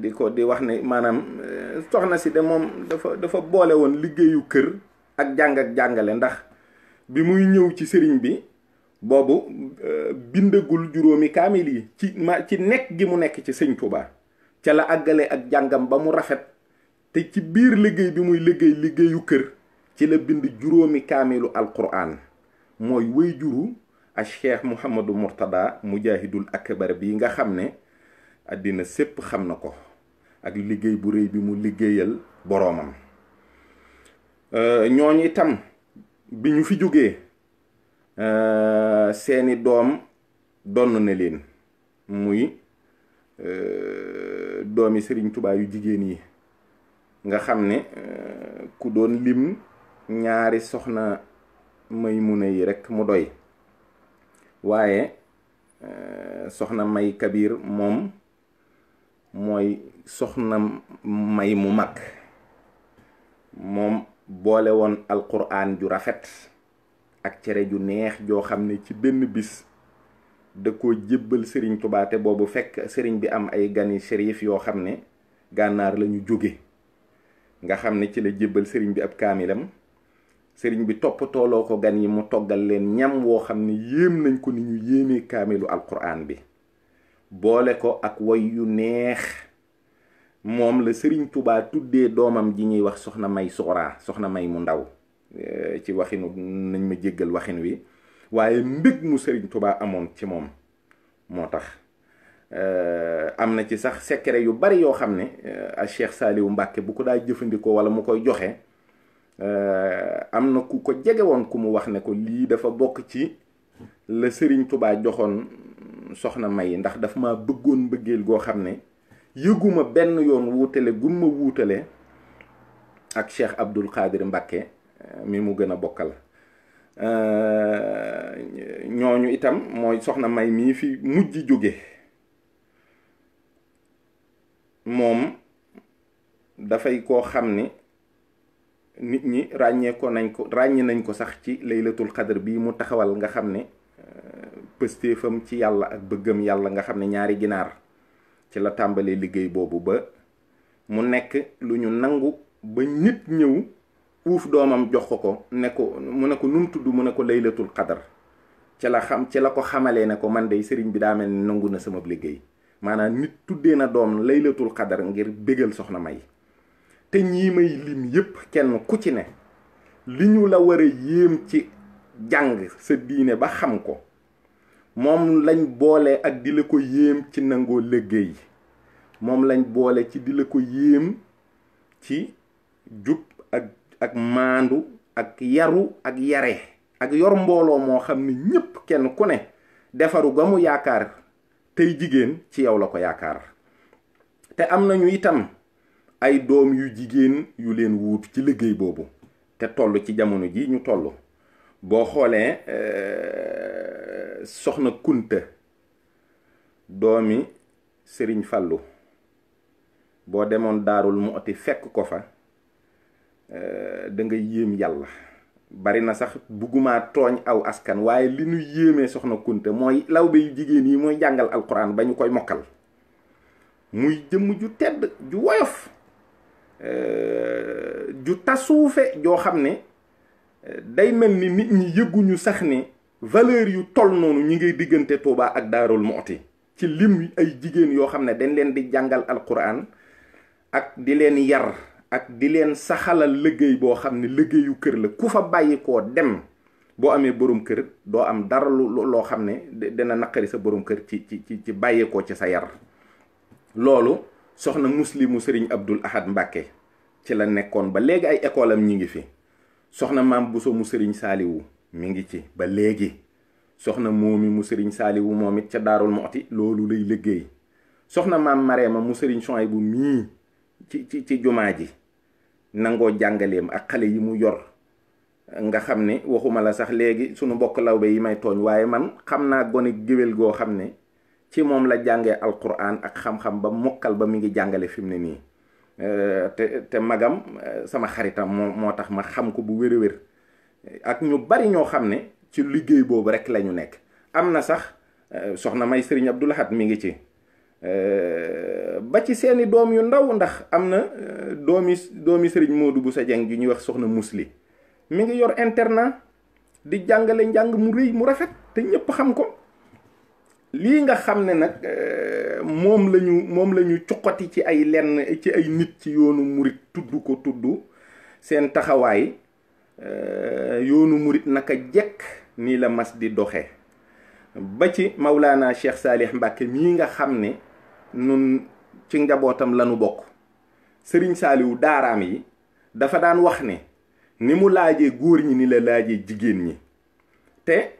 di wax ne maanaam soxna si de moom dafa boole woon liggéeyu kër ak jàng ak jàngale, ndax bi muy ñëw ci sëriñ bi boobu bindagul juróomi kaamil yi ci nekk gi mu nekk ci sëñ Tuubaa ca la àggale ak jàngam ba mu rafet, te ci biir liggéey bi muy liggéeyu kër ci la bind juróomi kaamilu alquran. mooy way juru a Cheikh Mouhamadou Mourtada mujahidul akbar bi nga xam ne àddina sépp xam na ko ak liggéey bu rëy bi mu liggéeyal boroomam. ñooñu itam bi ñu fi jógee seeni doom donn na leen, muy doomi Sëriñ Tuubaa yu jigéen yi nga xam ne ku doon lim ñaari soxna Maymuna yi rekk mu doy, waaye soxna May Kabir moom mooy soxna May mu mag, moom boole woon alquran ju rafet ak cere ju neex joo xam ne ci benn bis da ko jébbal Sëriñ Tuubaa, te boobu fekk sëriñ bi am ay gani shérif yoo xam ne gànnaar lañu jóge, nga xam ne ci la jébbal sëriñ bi ab kaamilam. sëriñ bi toppatooloo ko gan yi, mu toggal leen ñam woo xam ne yéem nañ ko ni ñu yéemee kaamilu alquran bi, boole ko ak woy yu neex. moom la Sëriñ Tuubaa tuddee doomam ji ñuy wax soxna May Suxraa, soxna May mu ndaw, ci waxinu nañ ma jéggal waxin wi, waaye mbég mu Sëriñ Tuubaa amoon ci moom moo tax am na ci sax secret yu bari yoo xam ne a Cheikh Saliou Mbàkke bu ko daa jëfandikoo wala mu koy joxe, am na ku ko jege woon ku mu wax ne ko lii dafa bokk ci la Sëriñ Tuubaa joxoon soxna May, ndax daf ma bëggoon bëggeel goo xam ne yëguma benn yoon wuutale gumma wuutale ak Cheikh Abdul Xaadir Mbàkke mi mu gën a bokkal. ñooñu itam mooy soxna May mii fi mujj jóge, moom dafay koo xam ne nit ñi ràññi nañ ko sax ci laylatul xadar bii mu taxawal, nga xam ne pëstéefam ci yàlla ak bëggam yàlla, nga xam ne ñaari ginaar ci la tàmbalee liggéey boobu ba mu nekk lu ñu nangu, ba nit ñëw uuf doomam jox ko ne ko mu ne ko nu mu tudd, mu ne ko laylatul xadar. ci la ko xamalee ne ko man de sëriñ bi daa mel ni nangu na sama liggéey, maanaam nit tuddee na doom laylatul xadar ngir bégal soxna May. te ñii may lim yépp kenn ku ci ne li ñu la war a yéem ci jàng sa diine ba xam ko, moom lañ boole ak di la ko yéem ci nangoo liggéey, moom lañ boole ci di la ko yéem ci jub ak maandu ak yaru ak yare ak yor mbooloo moo xam ne ñépp kenn ku ne defaru ga mu yaakaar tey jigéen ci yow la ko yaakaar. te am nañu itam ay doom yu jigéen yu leen wuutu ci liggéey boobu te toll ci jamono ji ñu toll. boo xoolee soxna Kunta doomi Sëriñ Fallu, boo demoon Daarul Muxti fekk ko fa da nga yéem yàlla. bari na sax bugguma tooñ aw askan, waaye li ñu yéemee soxna Kunta mooy lawbe yu jigéen yi mooy jàngal alquran ba ñu koy mokkal, muy jëmm ju tedd ju woyof ju tasuufe joo xam ne day mel ni nit ñi yëguñu sax ne valeur yu toll noonu ñi ngay diggante Tuubaa ak Daarul Muxti ci lim ay jigéen yoo xam ne dañ leen di jàngal alquran ak di leen yar ak di leen saxalal liggéey boo xam ne liggéeyu kër la. ku fa bàyyi koo dem boo amee borom kër doo am dara loo xam ne dina naqari sa borom kër ci bàyyeekoo ci sa yar. loolu soxna Muslimu Sëriñ Abdul Ahad Mbàkke ci la nekkoon ba léegi ay école am ñi ngi fi. soxna Maam Buso mu Sëriñ Saaliwu mi ngi ci ba léegi. soxna Moomi mu Sëriñ Saaliwu moom it ca Daarul Muxti loolu lay liggéey. soxna Maam Mareema mu Sëriñ Suwaybu mii ci jumaa ji nangoo jàngaleem ak xale yi mu yor, nga xam ne waxuma la sax léegi sunu mbokk lawbe yi may tooñ, waaye man xam naa gone géwél goo xam ne ci moom la jàngee alquran ak xam-xam ba mokkal ba mi ngi jàngale fi mu ne nii. te magam sama xaritam moo tax ma xam ko bu wér a wér, ak ñu bari ñoo xam ne ci liggéey boobu rek la ñu nekk. am na sax soxna May Sëriñ Abdul Ahad mi ngi ci, ba ci seeni doom yu ndaw, ndax am na doomi sëriñ Modou Bousso Dieng ju ñuy wax soxna Musli mi ngi yor internat di jàngale njàng mu rëy mu rafet te ñépp xam ko. lii nga xam ne nag moom lañu cuqati ci ay nit ci yoonu murit tudd seen taxawaay, yoonu murit naka jekk nii la mas di doxe ba ci Maulana Cheikh Salih Mbacke mii nga xam ne nun ci njabootam lanu bokk. Sëriñ Saaliwu daaraam yi dafa daan wax ne ni mu laajee góor ñi ni la laajee jigéen ñi, te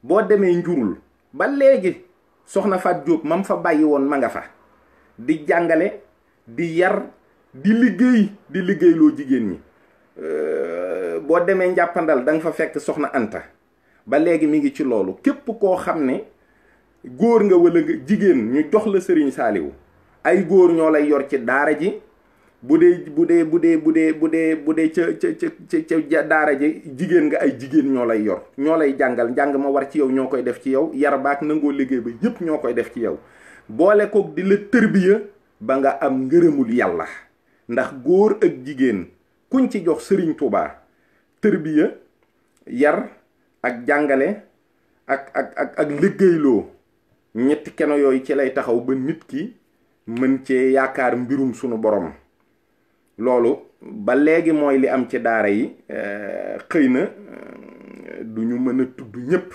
boo demee njurul ba léegi soxna Fat Diop mam fa bàyyi woon ma nga fa di jàngale, di yar, di liggéeyloo jigéen ñi. boo demee njàppandal da nga fa fekk soxna Anta ba léegi mi ngi ci loolu. képp koo xam ne góor nga wala jigéen ñu jox la sëriñ Saaliwu, ay góor ñoo lay yor ci daara ji. bu dee ca daara ji jigéen nga, ay jigéen ñoo lay yor, ñoo lay jàngal, njàng ma war ci yow ñoo koy def ci yow, yar baak nangoo liggéey ba yépp ñoo koy def ci yow, boole kook di la tërbiya ba nga am ngërëmul yàlla. ndax góor ak jigéen kuñ ci jox sëriñ Tuubaa tërbiya, yar ak jàngale ak liggéeyloo, ñetti keno yooyu ci lay taxaw ba nit ki mën cee yaakaar mbirum sunu borom. loolu ba léegi mooy li am ci daara yi. xëy na duñu mën a tudd ñépp,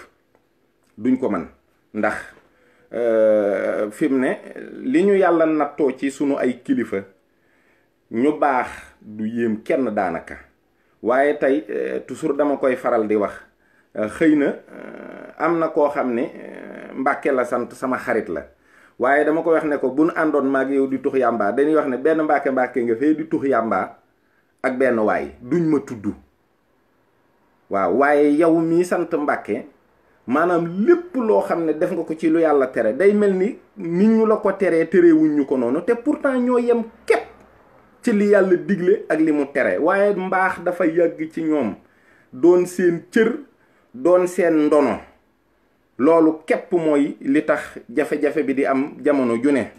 duñ ko mën, ndax fi mu ne li ñu yàlla nattoo ci sunu ay kilifa ñu baax du yéem kenn daanaka. waaye tey toujours dama koy faral di wax, xëy na am na koo xam ne Mbàkke la sant, sama xarit la, waaye dama ko wax ne ko bu nu àndoon maag yow di tux yàmbaa, dañuy wax ne benn mbàkke nga fee di tux yàmbaa ak benn waay duñ ma tudd. waaw waaye yow mii sant Mbàkke maanaam lépp loo xam ne def nga ko ci lu yàlla tere day mel ni nit ñu la ko terewuñ ñu ko noonu, te pourtant ñoo yem képp ci li yàlla digle ak li mu tere. waaye mbaax dafa yàgg ci ñoom, doon seen cër, doon seen ndono. loolu képp mooy li tax jafe-jafe bi di am jamono ju ne.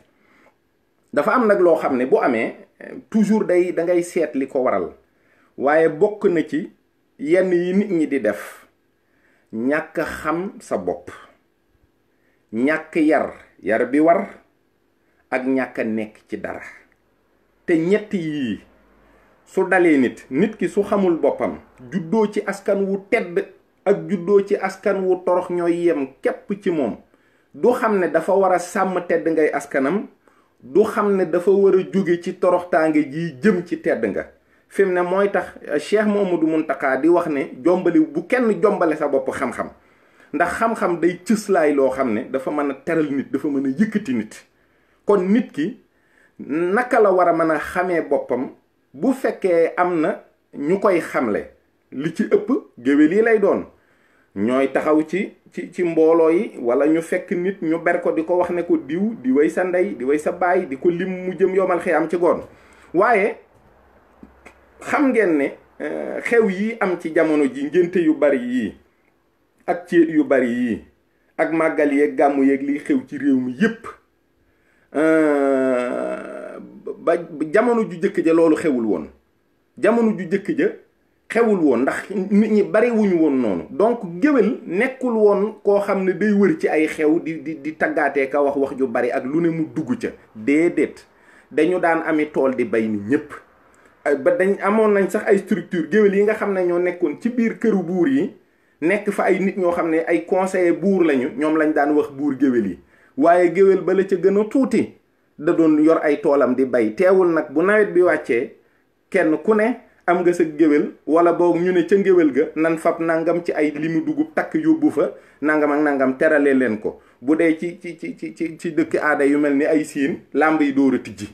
dafa am nag loo xam ne bu amee toujours da ngay seet li ko waral, waaye bokk na ci yenn yi nit ñi di def ñàkk xam sa bopp, ñàkk yar bi war, ak ñàkk a nekk ci dara. te ñett yii su dalee nit ki su xamul boppam, juddoo ci askan wu tedd ak juddoo ci askan wu torox ñooy yem képp ci moom, du xam ne dafa war a sàmm tedd ngay askanam, du xam ne dafa war a jóge ci toroxtaange ji jëm ci tedd nga. fi mu ne mooy tax Cheikh Mouhamadou Mountakha di wax ne jombali bu kenn jombale sa bopp xam-xam, ndax xam-xam day cëslaay loo xam ne dafa mën a teral nit, dafa mën a yëkkati nit. kon nit ki naka la war a mën a xamee boppam bu fekkee am na ñu koy xamle? li ci ëpp géwél yi lay doon, ñooy taxaw ci mbooloo yi, wala ñu fekk nit ñu ber ko di ko wax ne ko diw di way sa ndey, di way sa baay, di ko lim mu jëm yomal xiyaam ci goon. waaye xam ngeen ne xew yi am ci jamono ji, ngénte yu bari yii ak céet yu bari yii ak màggal yeeg gàmmu yeeg liy xew ci réew mi yépp, ba jamono ju jëkk ja loolu xewul woon. jamono ju jëkk ja xewul woon ndax nit ñi bari wuñu woon noonu. donc géwél nekkul woon koo xam ne day wër ci ay xew di taggaatee ka wax ju bari ak lu ne mu dugg ca. déedéet, dañu daan ami tool di bay ni ñépp. ba dañ amoon nañ sax ay structure géwél yi nga xam ne ñoo nekkoon ci biir këru buur yi, nekk fa ay nit ñoo xam ne ay conseiller buur lañu, ñoom lañ daan wax buur géwél yi. waaye géwél ba la ca gën a tuuti da doon yor ay toolam di bay. teewul nag bu nawet bi wàccee kenn ku ne am nga sa géwél, wala boog ñu ne ca ngéwél ga nan fab nangam ci ay limu dugub takk yóbbu fa nangam ak nangam terale leen ko. bu dee ci dëkk aada yu mel ni ay siin, làmb yi door a tijji.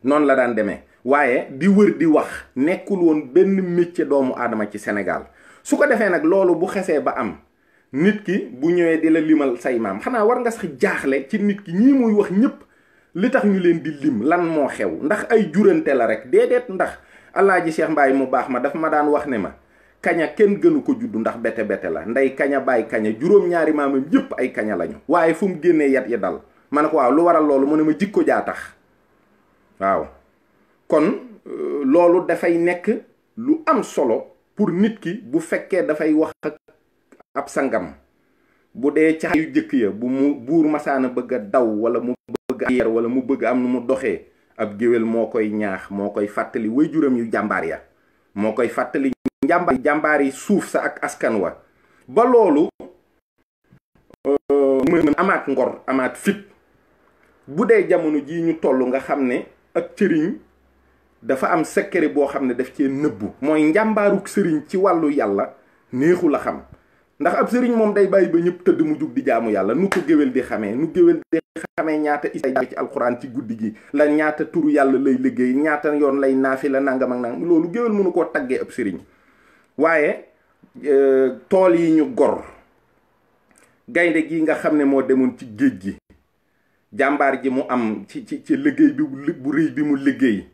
noonu la daan demee. waaye di wër di wax nekkul woon benn métier doomu aadama ci Sénégal. su ko defee nag loolu bu xesee ba am, nit ki bu ñëwee di la limal say maam, xanaa war nga sax jaaxle ci nit ki ñii muy wax ñépp li tax ñu leen di lim lan moo xew. ndax ay jurante la rek? déedéet. ndax Alaaji Cheikh Mbaye mu baax ma dafa ma daan wax ne ma kaña kenn gënu ko juddu ndax bete la. ndey kaña baay kaña, juróom-ñaari maamam yépp ay kaña lañu. waaye fu mu génnee yat yi dal. ma ne ko waaw lu waral loolu mu ne ma jikko jaa tax. waaw kon loolu dafay nekk lu am solo pour nit ki bu fekkee dafay wax ak ab sangam. bu dee ca yu jëkk ya bu mu buur masaana bëgg a daw wala mu bëgg a yer wala mu bëgg am nu mu doxee ab géwél moo koy ñaax moo koy fàttali waajuram yu jàmbaar ya moo koy fàttali jàmbaar yi suuf sa ak askan wa ba loolu mën amaat ngor amaat fit. bu dee jamono jii ñu toll nga xam ne ak sëriñ dafa am secret boo xam ne daf cee nëbbu mooy njàmbaaruk sëriñ ci wàllu yàlla neexu la xam. ndax ab sëriñ moom day bàyyi ba ñëpp tëdd mu jug di jaamu yàlla nu ko géwél di xamee nu géwél di xamee ñaata isay ci alxuraan ci guddi gi la ñaata turu yàlla lay liggéey ñaata yoon lay naafi la nangam ak nangam loolu géwél mënu koo taggee ab sëriñ. waaye tool yi ñu gor gaynde gi nga xam ne moo demoon ci géej gi jàmbaar ji mu am ci liggéey bi bu rëy bi mu liggéey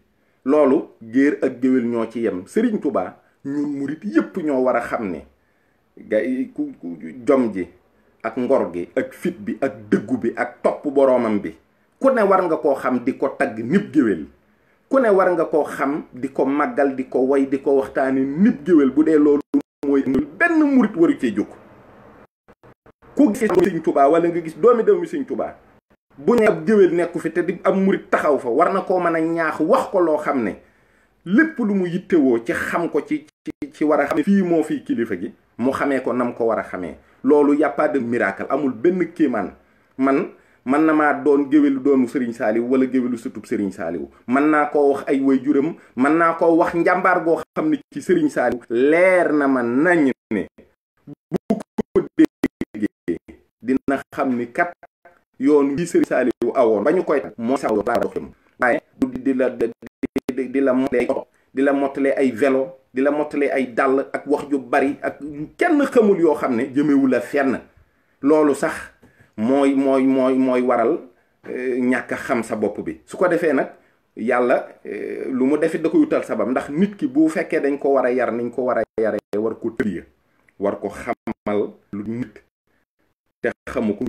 loolu géer ak géwél ñoo ci yem. Sëriñ Tuubaa ñun murit yépp ñoo war a xam ne ku jom ji ak ngor gi ak fit bi ak dëggu bi ak topp boroomam bi ku ne war nga koo xam di ko tagg nib géwél. ku ne war nga koo xam di ko màggal di ko woy di ko waxtaani nib géwél. bu dee loolu mooy benn murit waru cee jóg. ku gis Sëriñ Tuubaa wala nga gis doomi Sëriñ Tuubaa bu ne ab géwél nekku fi te di am murit taxaw fa war na koo mën a ñaax wax ko loo xam ne lépp lu mu yittewoo ci xam ko ci war a xam ne fii moo fii kilifa gi mu xamee ko nam ko war a xamee. loolu y a pas de miracle amul benn kéemaan. man na maa doon géwélu doomu Serigne Saliou wala géwélu sëtub Serigne Saliou mën naa koo wax ay waajuram mën naa koo wax njàmbaar goo xam ne ci Serigne Saliou leer na ma nañ ne bu ko déggee dina xam ni kat yoon wi Serigne Saliou awoon ba ñu koy moo sax laa doxim waaye di la mottalee ay vélo di la mottalee ay dàll ak wax ju bari ak kenn xamul yoo xam ne jëmewu la fenn. loolu sax mooy waral ñàkk a xam sa bopp bi. su ko defee nag yàlla lu mu defit da ko yutal sabab ndax nit ki bu fekkee dañ ko war a yar niñ ko war a yaree war ko tëriya war ko xamal lu nit te xamu ko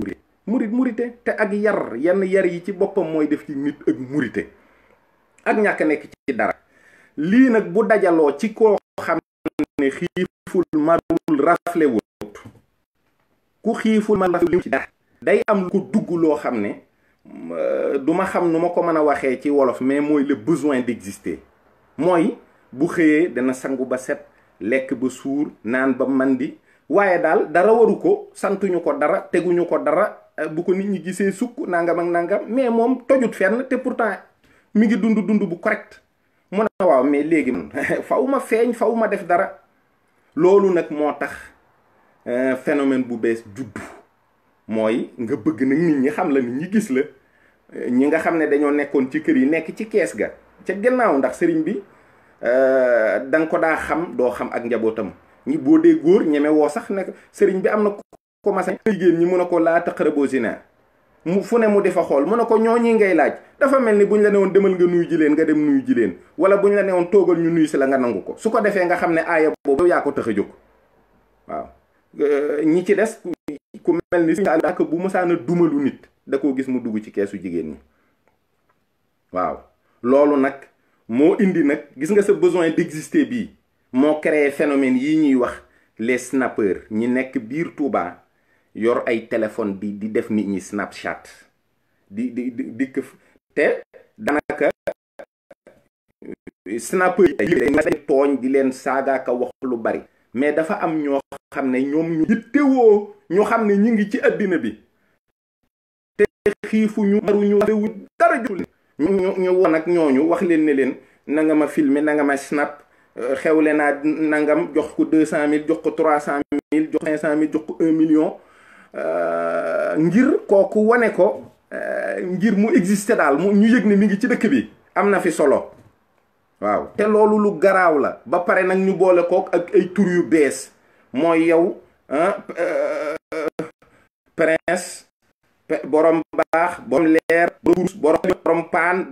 murite te ak yenn yar yi ci boppam mooy def ci nit ak murite ak ñàkk nekk ci dara. lii nag bu dajaloo ci koo xam ne xiiful marul raflewul ku xiiful marul raflewul ci dara day am lu ko dugg loo xam ne du ma xam nu ma ko mën a waxee ci wolof mais mooy le besoin d'exister. mooy bu xëyee dana sangu ba set lekk ba suur naan ba mandi waaye daal dara waru ko santuñu ko dara teguñu ko dara bu ko nit ñi gisee sukk nangam ak nangam mais moom tojut fenn te pourtant mi ngi dund bu correct. mu ne waaw mais léegi man faw ma feeñ faw ma def dara. loolu nag moo tax phénomène bu bees juddu mooy nga bëgg nag nit ñi xam la nit ñi gis la ñi nga xam ne dañoo nekkoon ci kër yi nekk ci kees ga ca gannaaw ndax sëriñ bi da nga ko daa xam doo xam ak njabootam ñi boo dee góor ñeme woo sax ne sëriñ bi am na commencé jigéen ñi mun a ko laa taqraboo zina mu fu ne mu di fa xool mu ne ko ñooñi ngay laaj dafa mel ni buñ la ne woon demal nga nuyu ji leen nga dem nuyu ji leen wala buñ la ne woon toogal ñu nuyu si la nga nangu ko su ko defee nga xam ne aaya boobu yaa ko tax a jóg. waaw ñi ci des ku mel ni daaka bu mësaan a dumalu nit da koo gis mu dugg ci keesu jigéen ñi. waaw loolu nag moo indi nag gis nga sa besoin d'exister bii moo créé phénomène yi ñuy wax les snappeurs ñi nekk biir Touba yor ay téléphone di def nit ñi Snapchat di te daanaka snappeurs yi tooñ di leen saagaaka wax lu bari mais dafa am ñoo xam ne ñoom ñu yittewoo ñu xam ne ñu ngi ci àddina bi te xiifuñu maruñu réewu dara jotul ñu woon ak ñooñu wax leen ne leen na nga ma filmer na nga ma snap xewle naa nangam jox ko 200 000 jox ko 300 000 jox 500 000 jox ko 1 million ngir kooku wane ko ngir mu exister daal mu ñu yëg ne mi ngi ci dëkk bi am na fi solo. waaw te loolu lu garaaw la ba pare nag ñu boole kook ak ay tur yu bees mooy yow prince borom baax borom leer borom paan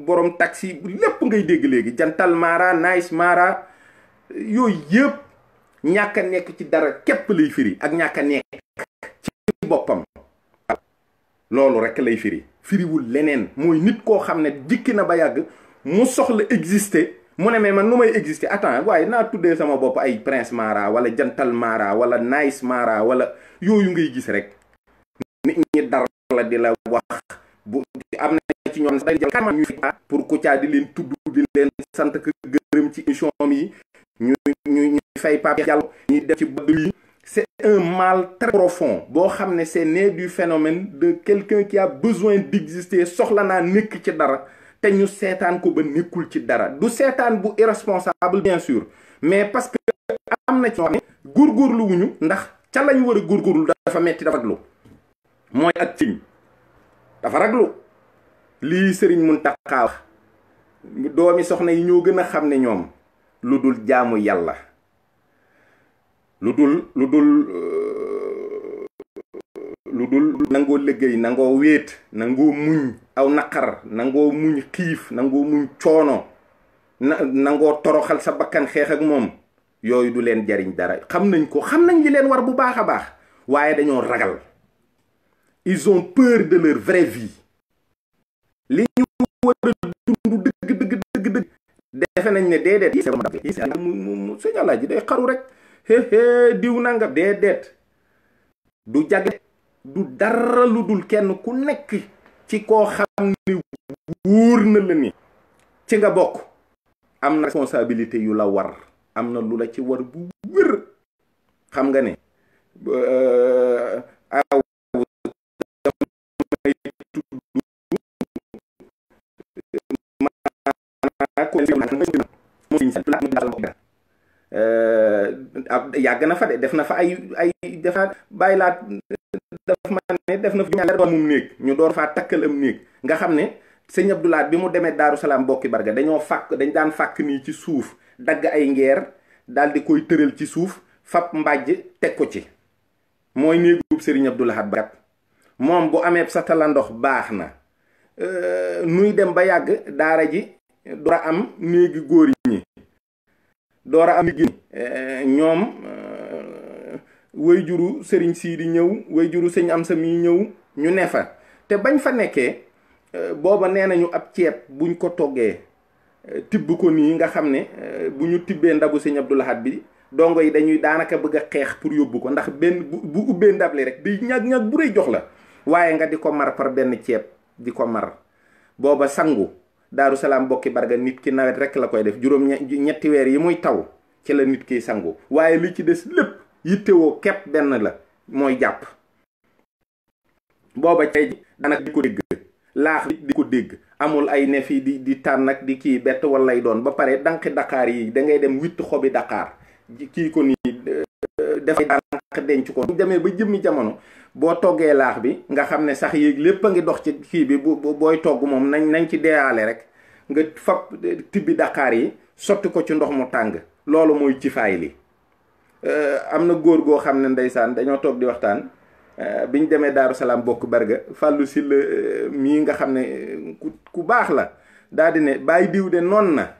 borom taxi lépp ngay dégg léegi jantal mara nice mara yooyu yëpp ñàkk a nekk ci dara képp lay firi ak ñàkk a nekk ci boppam. loolu rek lay firiwul leneen. mooy nit koo xam ne jikki na ba yàgg mu soxla exister mu ne mais man nu may exister attends waaye naa tuddee sama bopp ay Prince Mara wala Jantal Mara wala Nice Mara wala yooyu ngay gis rek nit ñi dara la di la wax bu am na ci ñoom day jël karma ñu pour Kouthia di leen tudd di leen sant ko gërëm ci émission yi ñu fay Pape Diallo ñi def ci bëdd yi. C'est un mal très profond boo xam ne c'est né du phénomène de quelqu'un qui a besoin d'exister soxla naa nekk ci dara te ñu seetaan ko ba nekkul ci dara du seetaan bu irresponsable bien sûr mais parce que am na ci ñoo xam ne góorgóorlu wuñu ndax ca lañ war a góorgóorlu dafa metti dafa raglu mooy ak ciñ dafa raglu lii Sëriñ Muntaxa wax doomi soxna yi ñoo gën a xam ne ñoom lu dul jaamu yàlla lu dul nangoo liggéey nangoo wéet nangoo muñ aw naqar nangoo muñ xiif nangoo muñ coono nangoo toroxal sa bakkan xeex ak moom yooyu du leen jariñ dara. xam nañ ko xam nañ li leen war bu baax a baax waaye dañoo ragal ils ont peur de leur vraie vie li ñu war a dund dëgg defe nañ ne déedéet mu sëñ Alaaji day xaru rek diw nangam déedéet du jage du dara lu dul kenn ku nekk ci koo xam ne wóor na la ni ci nga bokk am na responsabilité yu la war am na lu la ci war bu wér xam nga ne aw yàgg na fa de def na fa ay defa bàyyi laat daf ma ne def na fa ñaar doomum néeg ñu door faa takkal am néeg nga xam ne sëñ Abdou Lahad bi mu demee Daaru Salaam bokki barga dañ daan fàkk nii ci suuf dagg ay ngeer daal di koy tëral ci suuf fab mbàjj teg ko ci mooy néegub sëriñ Abdou Lahad ba moom bu amee sa tala ndox baax na nuy dem ba yàgg daara ji door a am néegi góor ñi door a am gi ñoom way juru sëriñ Siidi ñëw way juru sëñ Amsa mi ñëw ñu ne fa te bañ fa nekkee booba nee nañu ab ceeb buñ ko toggee tibb ko nii nga xam ne bu ñu tibbee ndabu sëñ Abdou Lahad bi dongo yi dañuy daanaka bëgg a xeex pour yóbbu ko ndax benn bu ubbee ndable rek day ñag bu rëy jox la waaye nga di ko mar par benn ceeb di ko mar booba sangu Daaru Salaam bokki barga nit ki nawet rek la koy def ñetti weer yi muy taw ci la nit kiy sangu waaye li ci des lépp yittewoo kepp benn la mooy jàpp booba tey ji daanaka di ko dégg laax di ko dégg amul ay ne fii di tànn ak di kii bett wala lay doon ba pare danqi Dakar yi da ngay dem witt xobi Dakar kii ko nii dafay dànq denc ko demee ba jëmmi jamono boo toggee laax bi nga xam ne sax yéeg lépp a ngi dox ci kii bi booy togg moom nañ ci deeyaale rek nga fab tibbi Dakar yi sotti ko ci ndox mu tàng loolu mooy ci faay li am na góor goo xam ne ndeysaan dañoo toog di waxtaan biñ demee Daaru Salaam bokk barga fàllu si la mii nga xam ne ku baax la daal di ne bàyyi diw de noon na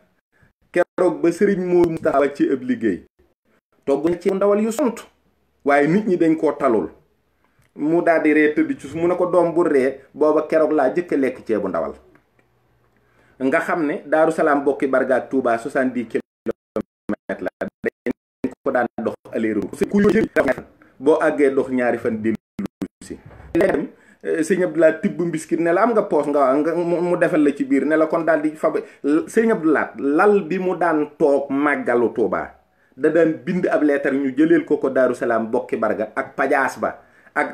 keroog ba sëriñ moo mu taxaw ci ëpp liggéey togg na ci ndawal yu sont waaye nit ñi dañ koo talul mu daal di ree tëdd ci su mu ne ko doom bu ree booba keroog laa jëkk a lekk ceebu ndawal nga xam ne Daaru Salaam bokki barga ak Touba 70 kilomètres la dañ ko daan dox aller-retour ku boo àggee dox ñaari fan dellu si dem sëñ Abdou Lahad tibb mbiskit ne la am nga poos nga mu defal la ci biir ne la kon daal di fab sëñ Abdou Lahad lal bi mu daan toog màggalu Touba da daan bind ab leetar ñu jëleel ko Daaru Salaam bokki barga ak pajaas ba ak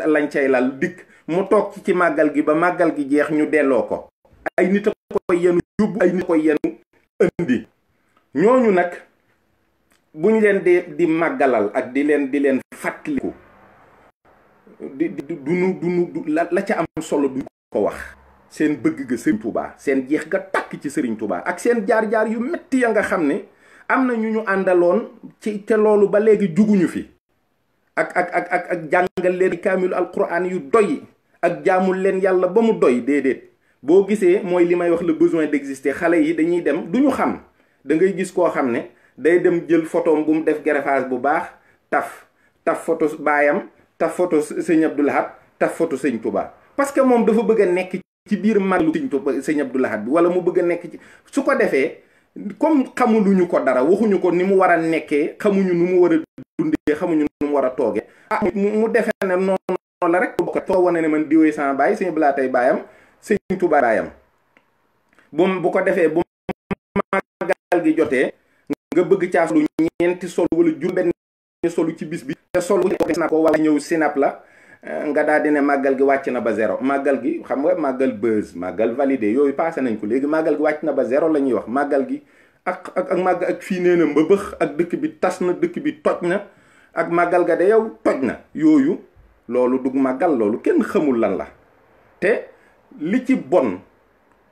lañ cay lal dikk mu toog ci màggal gi ba màggal gi jeex ñu delloo ko ay nit a koy yenu yóbbu ay nit a koy yenu indi ñooñu nag buñ leen di màggalal ak di leen fàttaliku du la ca am solo du ko wax seen bëgg ga Sëriñ Touba seen jeex ga tàkk ci Sëriñ Touba ak seen jaar-jaar yu metti ya nga xam ne am na ñu àndaloon ci te loolu ba léegi juguñu fi ak jàngal leen kaamilu alquran yu doy ak jaamul leen yàlla ba mu doy déedéet boo gisee mooy li may wax le besoin d'exister xale yi dañuy dem duñu xam da ngay gis koo xam ne day dem jël photom bu mu def greffage bu baax taf photo baayam taf photo sëñ Abdou Lahad taf photo sëñ Touba parce que moom dafa bëgg a nekk ci biir màggalu sëñ Abdou Lahad bi wala mu bëgg a nekk ci su ko defee comme xamuluñu ko dara waxuñu ko ni mu war a nekkee xamuñu nu mu war a dundee xamuñu nu mu war a toogee mu defee ne noonu la rek bokk foo wane ne man diwee sama baay sëñ Abdou Lahad tey baayam sëñ Tuubaa baayam bu ko defee bu màggal gi jotee nga bëgg caa solu ñeenti sol wala juróom-benn solu ci bis bi te solu na ko wala ñëw sinap la nga daal di ne màggal gi wàcc na ba zéro màggal gi xam nga màggal buzz màggal validé yooyu passé nañ ko léegi màggal gi wàcc na ba zéro la ñuy wax màggal gi ak màggal ak fii nee na mbëbëx ak dëkk bi tas na dëkk bi toj na ak màggal ga de yow toj na yooyu loolu dug màggal loolu kenn xamul lan la te li ci bon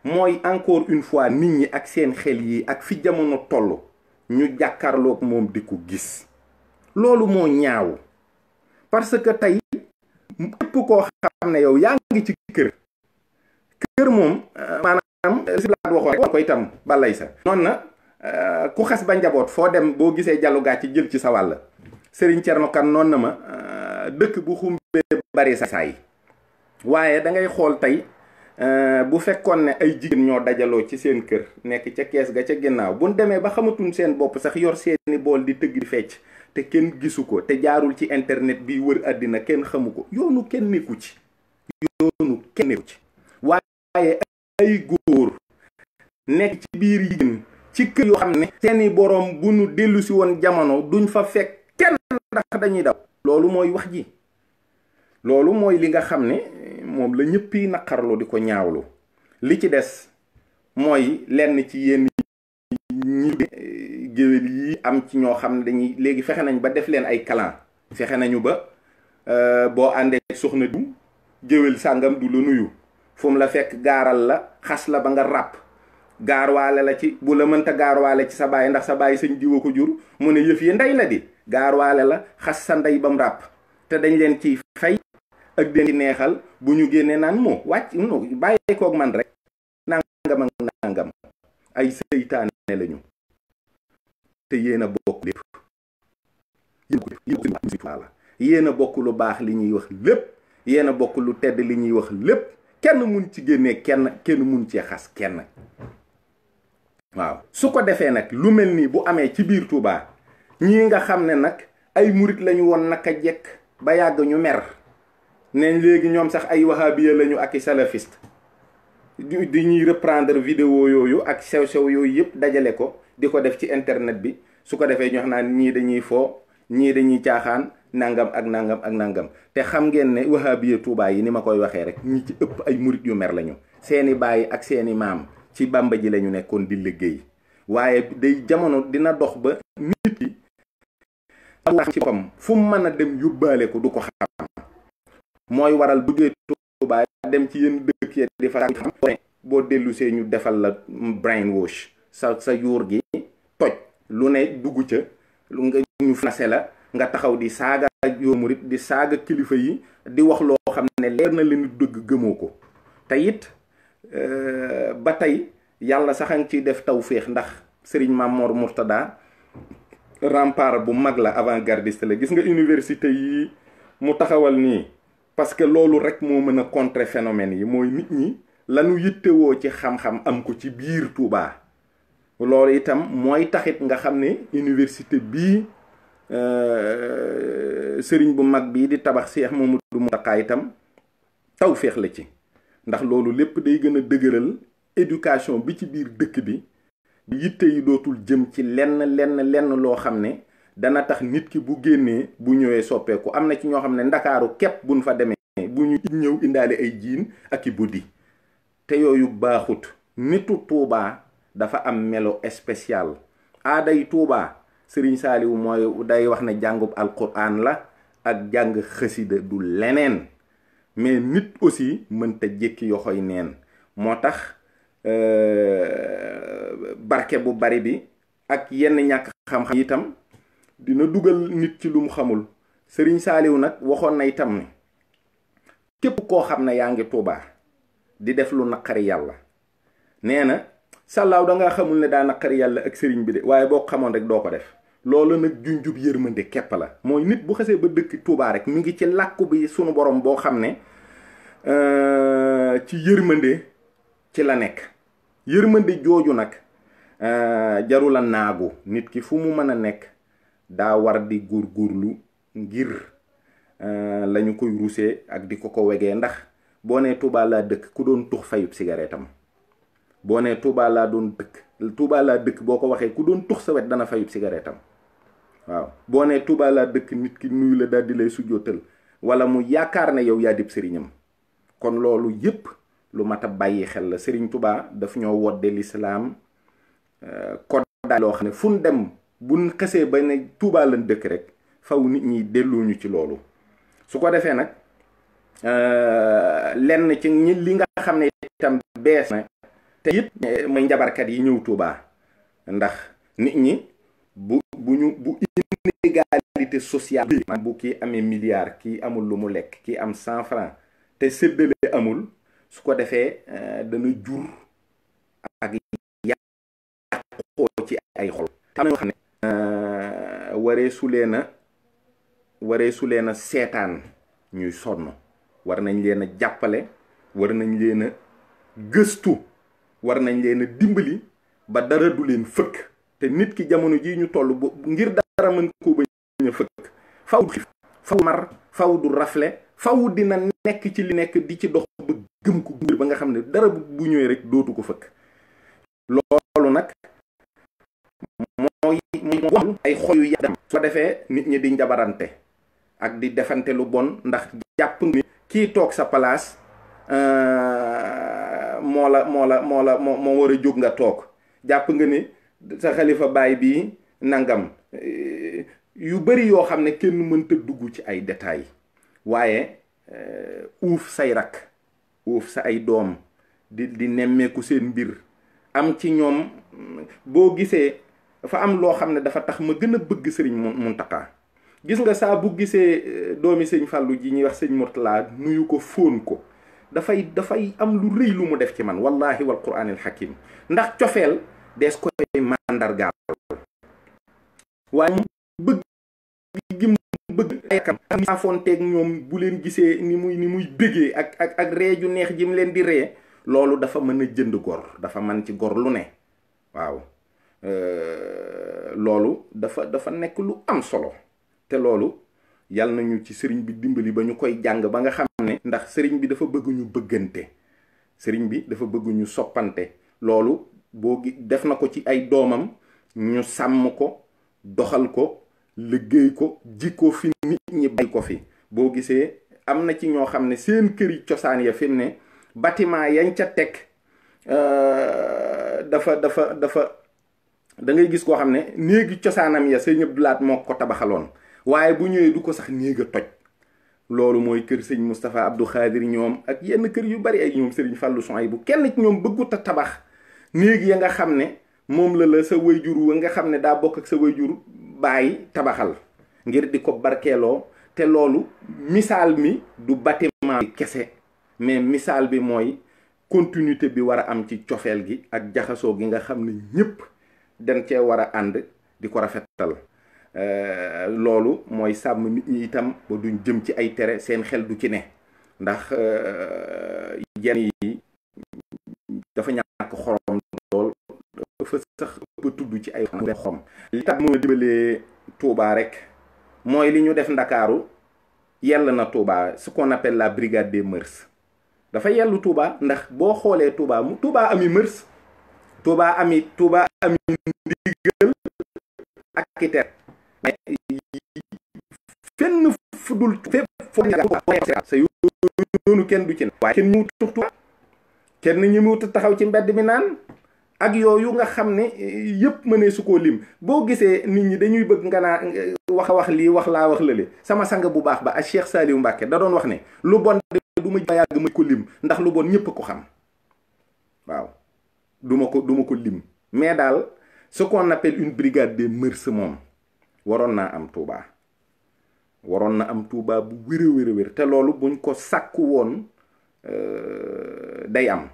mooy encore une fois nit ñi ak seen xel yi ak fi jamono toll ñu jàkkaarloog moom di ko gis loolu moo ñaaw parce que tey képp koo xam ne yow yaa ngi ci kër moom maanaam si laat waxoo rek ko itam balay sa noonu na ku xas ba njaboot foo dem boo gisee jallu gaa ci jël ci sa wàll Serigne Thierno Kane noonu na ma dëkk bu xumbee bari saay waaye da ngay xool tey bu fekkoon ne ay jigéen ñoo dajaloo ci seen kër nekk ca kees ga ca ginnaaw buñ demee ba xamatuñ seen bopp sax yor seeni bool di tëgg di fecc te kenn gisu ko te jaarul ci internet bi wër àddina kenn xamu ko yoonu kenn nekku ci waaye ay góor nekk ci biir jigéen ci kër yoo xam ne seeni boroom bu nu dellu si woon jamono duñ fa fekk kenn ndax dañuy daw loolu mooy wax ji loolu mooy li nga xam ne moom la ñëpp yi naqarlu di ko ñaawlu li ci des mooy lenn ci yenn ñi géwél yi am ci ñoo xam ne dañuy léegi fexe nañ ba def leen ay clan fexe nañu ba boo àndee soxna du géwél sàngam du la nuyu fu mu la fekk gaaral la xas la ba nga ràpp gaarwaale la ci bu la mënta gaarwaale ci sa baay ndax sa baay sëñ diwa ko jur mu ne yëf yi ndey la di gaarwaale la xas sa ndey ba mu ràpp te dañ leen ciy fay ak den ci neexal bu ñu génnee naan moo wàcc no bàyyi koog man rek nangam ak nangam ay seytaane lañu te yéen a bokk lépp yéen a bokk lu baax li ñuy wax lépp yéen a bokk lu tedd li ñuy wax lépp kenn mun ci génnee kenn mun cee xas kenn waaw su ko defee nag lu mel nii bu amee ci biir Touba ñii nga xam ne nag ay murit lañu woon naka jekk ba yàgg ñu mer ne léegi ñoom sax ay wahabiya lañu ak i salafiste di ñuy reprendre vidéo yooyu ak sew-sew yooyu yëpp dajale ko di ko def ci internet bi su ko defee ñu wax naan ñii dañuy foo ñii dañuy caaxaan nangam ak nangam ak nangam te xam ngeen ne wahabiya Touba yi ni ma koy waxee rek ñi ci ëpp ay murit yu mer lañu seeni baay ak seeni maam ci Bàmba ji lañu nekkoon di liggéey waaye day jamono dina dox ba nit ki ci boppam fu mu mën a dem yóbbaale ko du ko xam mooy waral duggee Touba dem ci yenn dëkk yi di fa xam boo dellusee ñu defal la brainwash sa yuur gi toj lu ne dugg ca lu nga ñu financé la nga taxaw di saaga yoo murit di saaga kilifa yi di wax loo xam ne leer na leen dëgg gëmoo ko te it ba tey yàlla sax a ngi ciy def tawféex ndax Serigne Mamor Mourtada rempart bu mag la avant-gardiste la gis nga université yi mu taxawal nii parce que loolu rek moo mën a contrer phénomène yi mooy nit ñi lanu yittewoo ci xam-xam am ko ci biir Touba loolu itam mooy taxit nga xam ne université bii sëriñ bu mag bii di tabax Cheikh Mamadou Mountakha itam tawféex la ci ndax loolu lépp day gën a dëgëral éducation bi ci biir dëkk bi yitte yi dootul jëm ci lenn loo xam ne dana tax nit ki bu génnee bu ñëwee soppeeku am na ci ñoo xam ne ndakaaru képp buñ fa demee bu ñu ñëw indaale ay jiin ak i buddi te yooyu baaxut nitu Touba dafa am melo spécial aaday Touba Serigne Saliou mooy day wax ne jàngub alquran la ak jàng xësida du leneen mais nit aussi mënta jékki yoxoy neen moo tax barke bu bari bi ak yenn ñàkk xam-xam itam dina dugal nit ci lu mu xamul Serigne Saliou nag waxoon na itam ne képp koo xam ne yaa ngi Touba di def lu naqari yàlla nee na sàllaaw dangaa xamul ne daa naqari yàlla ak sëriñ bi de waaye boo xamoon rek doo ko def loolu nag junjub yërmande képp la mooy nit bu xasee ba dëkk Touba rek mi ngi ci làkku bi sunu borom boo xam ne ci yërmande ci la nekk. yërmande jooju nag jarul a naagu. nit ki fu mu mën a nekk daa war di góorgóorlu ngir lañu koy rusee ak di ko wegee. ndax boo nee Touba laa dëkk ku doon tux fayub cigarette am. boo nee Touba laa dëkk boo ko waxee ku doon tux sa wet dana fayub cigarette am. waaw boo nee Touba laa dëkk nit ki nuyu la daal di lay sujjootal wala mu yaakaar ne yow yaa dib sëriñam. kon loolu yépp lu mat a bàyyi xel la. Sëriñ Touba daf ñoo wodde lislaam koddaay loo xam ne fu ñu dem buñ xësee ba ne Touba lañ dëkk rek faw nit ñi delluñu ci loolu. su ko defee nag lenn ci ñi li nga xam ne itam bees na te it mooy njabarkat yi ñëw Touba. ndax nit ñi bu inégalité sociale bi bu kii amee milliard kii amul lu mu lekk kii am 100 francs te séddale amul su ko defee dana jur ak yàqoo ci ay xol. am na ñoo xam ne waree su leen a seetaan ñuy sonn. war nañ leen a jàppale, war nañ leen a gëstu, war nañ leen a dimbali ba dara du leen fëkk. te nit ki jamono ji ñu toll ngir dara mën koo bañ a fëkk faw du xiif faw mar faw du rafle faw dina nekk ci li nekk di ci dox ba gëm ko ngir ba nga xam ne dara bu ñëwee rek dootu ko fëkk. loolu nag mooy ay xol yu yàlla su ko defee nit ñi di njabarante ak di defante lu bon ndax jàpp ni kii toog sa place moo war a jóg nga toog. jàpp nga ni sa xalifa baay bii nangam yu bari yoo xam ne kenn mënta dugg ci ay détails waaye uuf say rakk uuf sa ay doom di nemmeeku seen mbir am ci ñoom. boo gisee dafa am loo xam ne dafa tax ma gën a bëgg sëriñ Muntaxa. gis nga saa bu gisee doomi sëñ Fàllu ji ñuy wax sëñ Murtala nuyu ko fóon ko dafay am lu rëy lu mu def ci man wallahi wal quraanil hakim. ndax cofeel dees koy màndargaal waaye mu bëgg gi mu bëgg ayakam ak saafoonteeg ñoom bu leen gisee ni muy bëggee ak ree ju neex ji mu leen di ree. loolu dafa mën a jënd gor, dafa mën ci gor lu ne. waaw loolu dafa nekk lu am solo. te loolu yàlla nañu ci sëriñ bi dimbali ba ñu koy jàng ba nga xam ne. ndax sëriñ bi dafa bëgg ñu bëggante, sëriñ bi dafa bëgg ñu soppante. loolu def na ko ci ay doomam ñu sàmm ko doxal ko liggéey ko ji ko fi nit ñi bay ko fi. boo gisee am na ci ñoo xam ne seen këri cosaan ya fi ne bâtiment yañ ca teg dafa da ngay gis koo xam ne néegi cosaanam ya sëñ Abdou Lahat moo ko tabaxaloon waaye bu ñëwee du ko sax néeg a toj. loolu mooy kër sëñ Moustapha Abdou Khadir ñoom ak yenn kër yu bari ay ñoom sëriñ Fallou Souhaïbou kenn ci ñoom bëggut a tabax néeg ya nga xam ne moom la sa wayjur wa nga xam ne daa bokk ak sa wayjur bàyyi tabaxal ngir di ko barkeeloo. te loolu misaal mi du bâtiment bi kese mais misaal bi mooy continuité bi war a am ci cofeel gi ak jaxasoo gi nga xam ne ñépp dañ cee war a ànd di ko rafetal. loolu mooy sàmm nit ñi itam ba duñ jëm ci ay tere seen xel du ci ne. ndax yenn yi dafa ñàkk xorom lool dafa sax ëpp tudd ci ay xorom. li tax moo dimbalee Touba rek mooy li ñu def Ndakaaru yell na Touba, ce qu'on appelle la brigade des mœurs. dafa yellu Touba ndax boo xoolee Touba ami mœurs, Touba ami ndigal ak i tere. mais fenn fudul fépp foo sa yoonu kenn du ci ne. waaye kenn ñu tux Touba kenn ñi mu taxaw ci mbedd mi naan ak yooyu nga xam ne yëpp mënee su koo lim. boo gisee nit ñi dañuy bëgg nga naa wax lii wax laa wax lële. sama sang bu baax ba ak Cheikh Saliou Mbacké da doon wax ne lu bon du ma yàgg ma ko lim ndax lu bon ñëpp ko xam. waaw duma ko lim mais daal ce qu'on appelle une brigade des mœurs moom waroon naa am Touba. waroon na am Touba bu wér te loolu buñ ko sàkku woon day am.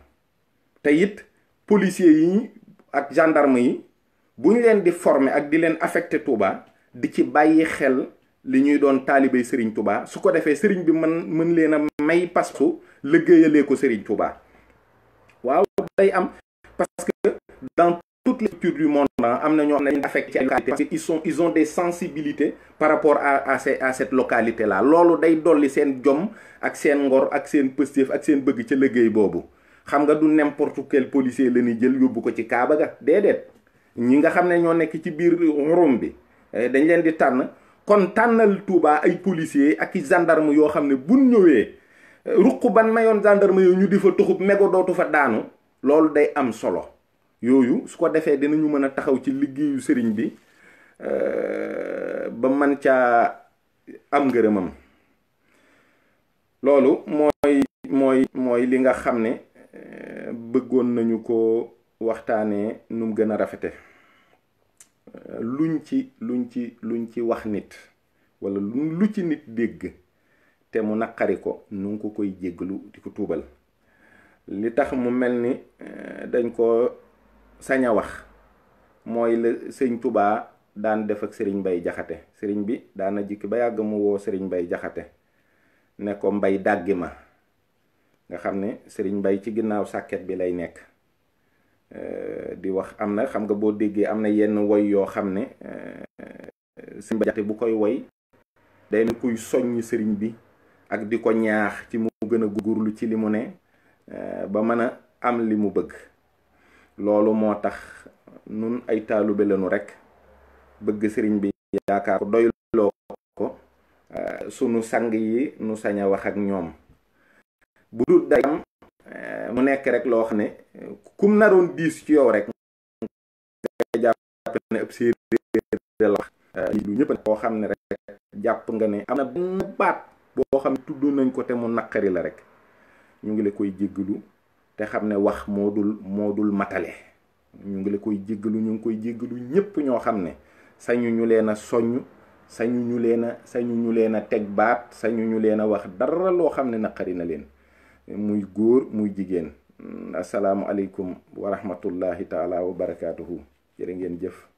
te it policiers yi ak gendarme yi bu ñu leen di former ak di leen affecté Touba di ci bàyyi xel li ñuy doon taalibey Serigne Touba su ko defee Serigne bi mën leen a may pasu liggéeyalee ko Serigne Touba. waaw day am parce que dans toutes les cultures du monde am na ñoo xam ne affecté ci localité parce que ils ont des sensibilités par rapport à cette localité là. loolu day dolli seen jom ak seen ngor ak seen pëstéef ak seen bëgg ca liggéey boobu. xam nga du n'importe quel policier la ñuy jël yóbbu ko ci Kaaba ga déedéet ñi nga xam ne ñoo nekk ci biir xurum bi dañ leen di tànn. kon tànnal Touba ay policiers ak i gendarme yoo xam ne buñ ñëwee ruq ban mayoon gendarme yooyu ñu di fa tuxub mégo dootu fa daanu loolu day am solo. yooyu su ko defee dinañu mën a taxaw ci liggéeyu sëriñ bi ba man caa am ngërëmam. loolu mooy li nga xam ne bëggoon nañu ko waxtaanee nu mu gën a rafete luñ ci wax nit wala lu ci nit dégg te mu naqari ko nu ngi ko koy jéggalu di ko tuubal. li tax mu mel ni dañ ko sañ a wax mooy la sëñ Touba daan def ak sëriñ Mbay Jaxate. sëriñ bi daana jikki ba yàgg mu woo sëriñ Mbay Jaxate ne ko mbay dàggi ma. nga xam ne sëriñ Mbay ci ginnaaw sàkket bi lay nekk di wax. am na xam nga boo déggee am na yenn woy yoo xam ne sëriñ Mbay Jaxate bu koy woy day na kuy soññ sëriñ bi ak di ko ñaax ci mu gën a góorgóorlu ci li mu ne ba mën a am li mu bëgg. loolu moo tax nun ay taalube lañu rekk bëgg sëriñ bi yaakaar ko doyloo ko sunu sang yi nu sañ a wax ak ñoom. bu dul day am mu nekk rek loo xam ne kum naroon diis ci yow rek nga jàpp ne ëpp séeréer la wax lu ñëpp koo xam ne rek jàpp nga ne am na benn baat boo xam ne tudd nañ ko te mu naqari la rek ñu ngi la koy jéggalu te xam ne wax moo dul matale. ñu ngi la koy jéggalu ñu ngi koy jéggalu ñépp ñoo xam ne sañu ñu leen a soññ sañu ñu leen a teg baat sañu ñu leen a wax dara loo xam ne naqari na leen muy góor muy jigéen. asalaamu aleykum wa rahmatullahi taala wa barakaatuhu. jërë ngeen jëf.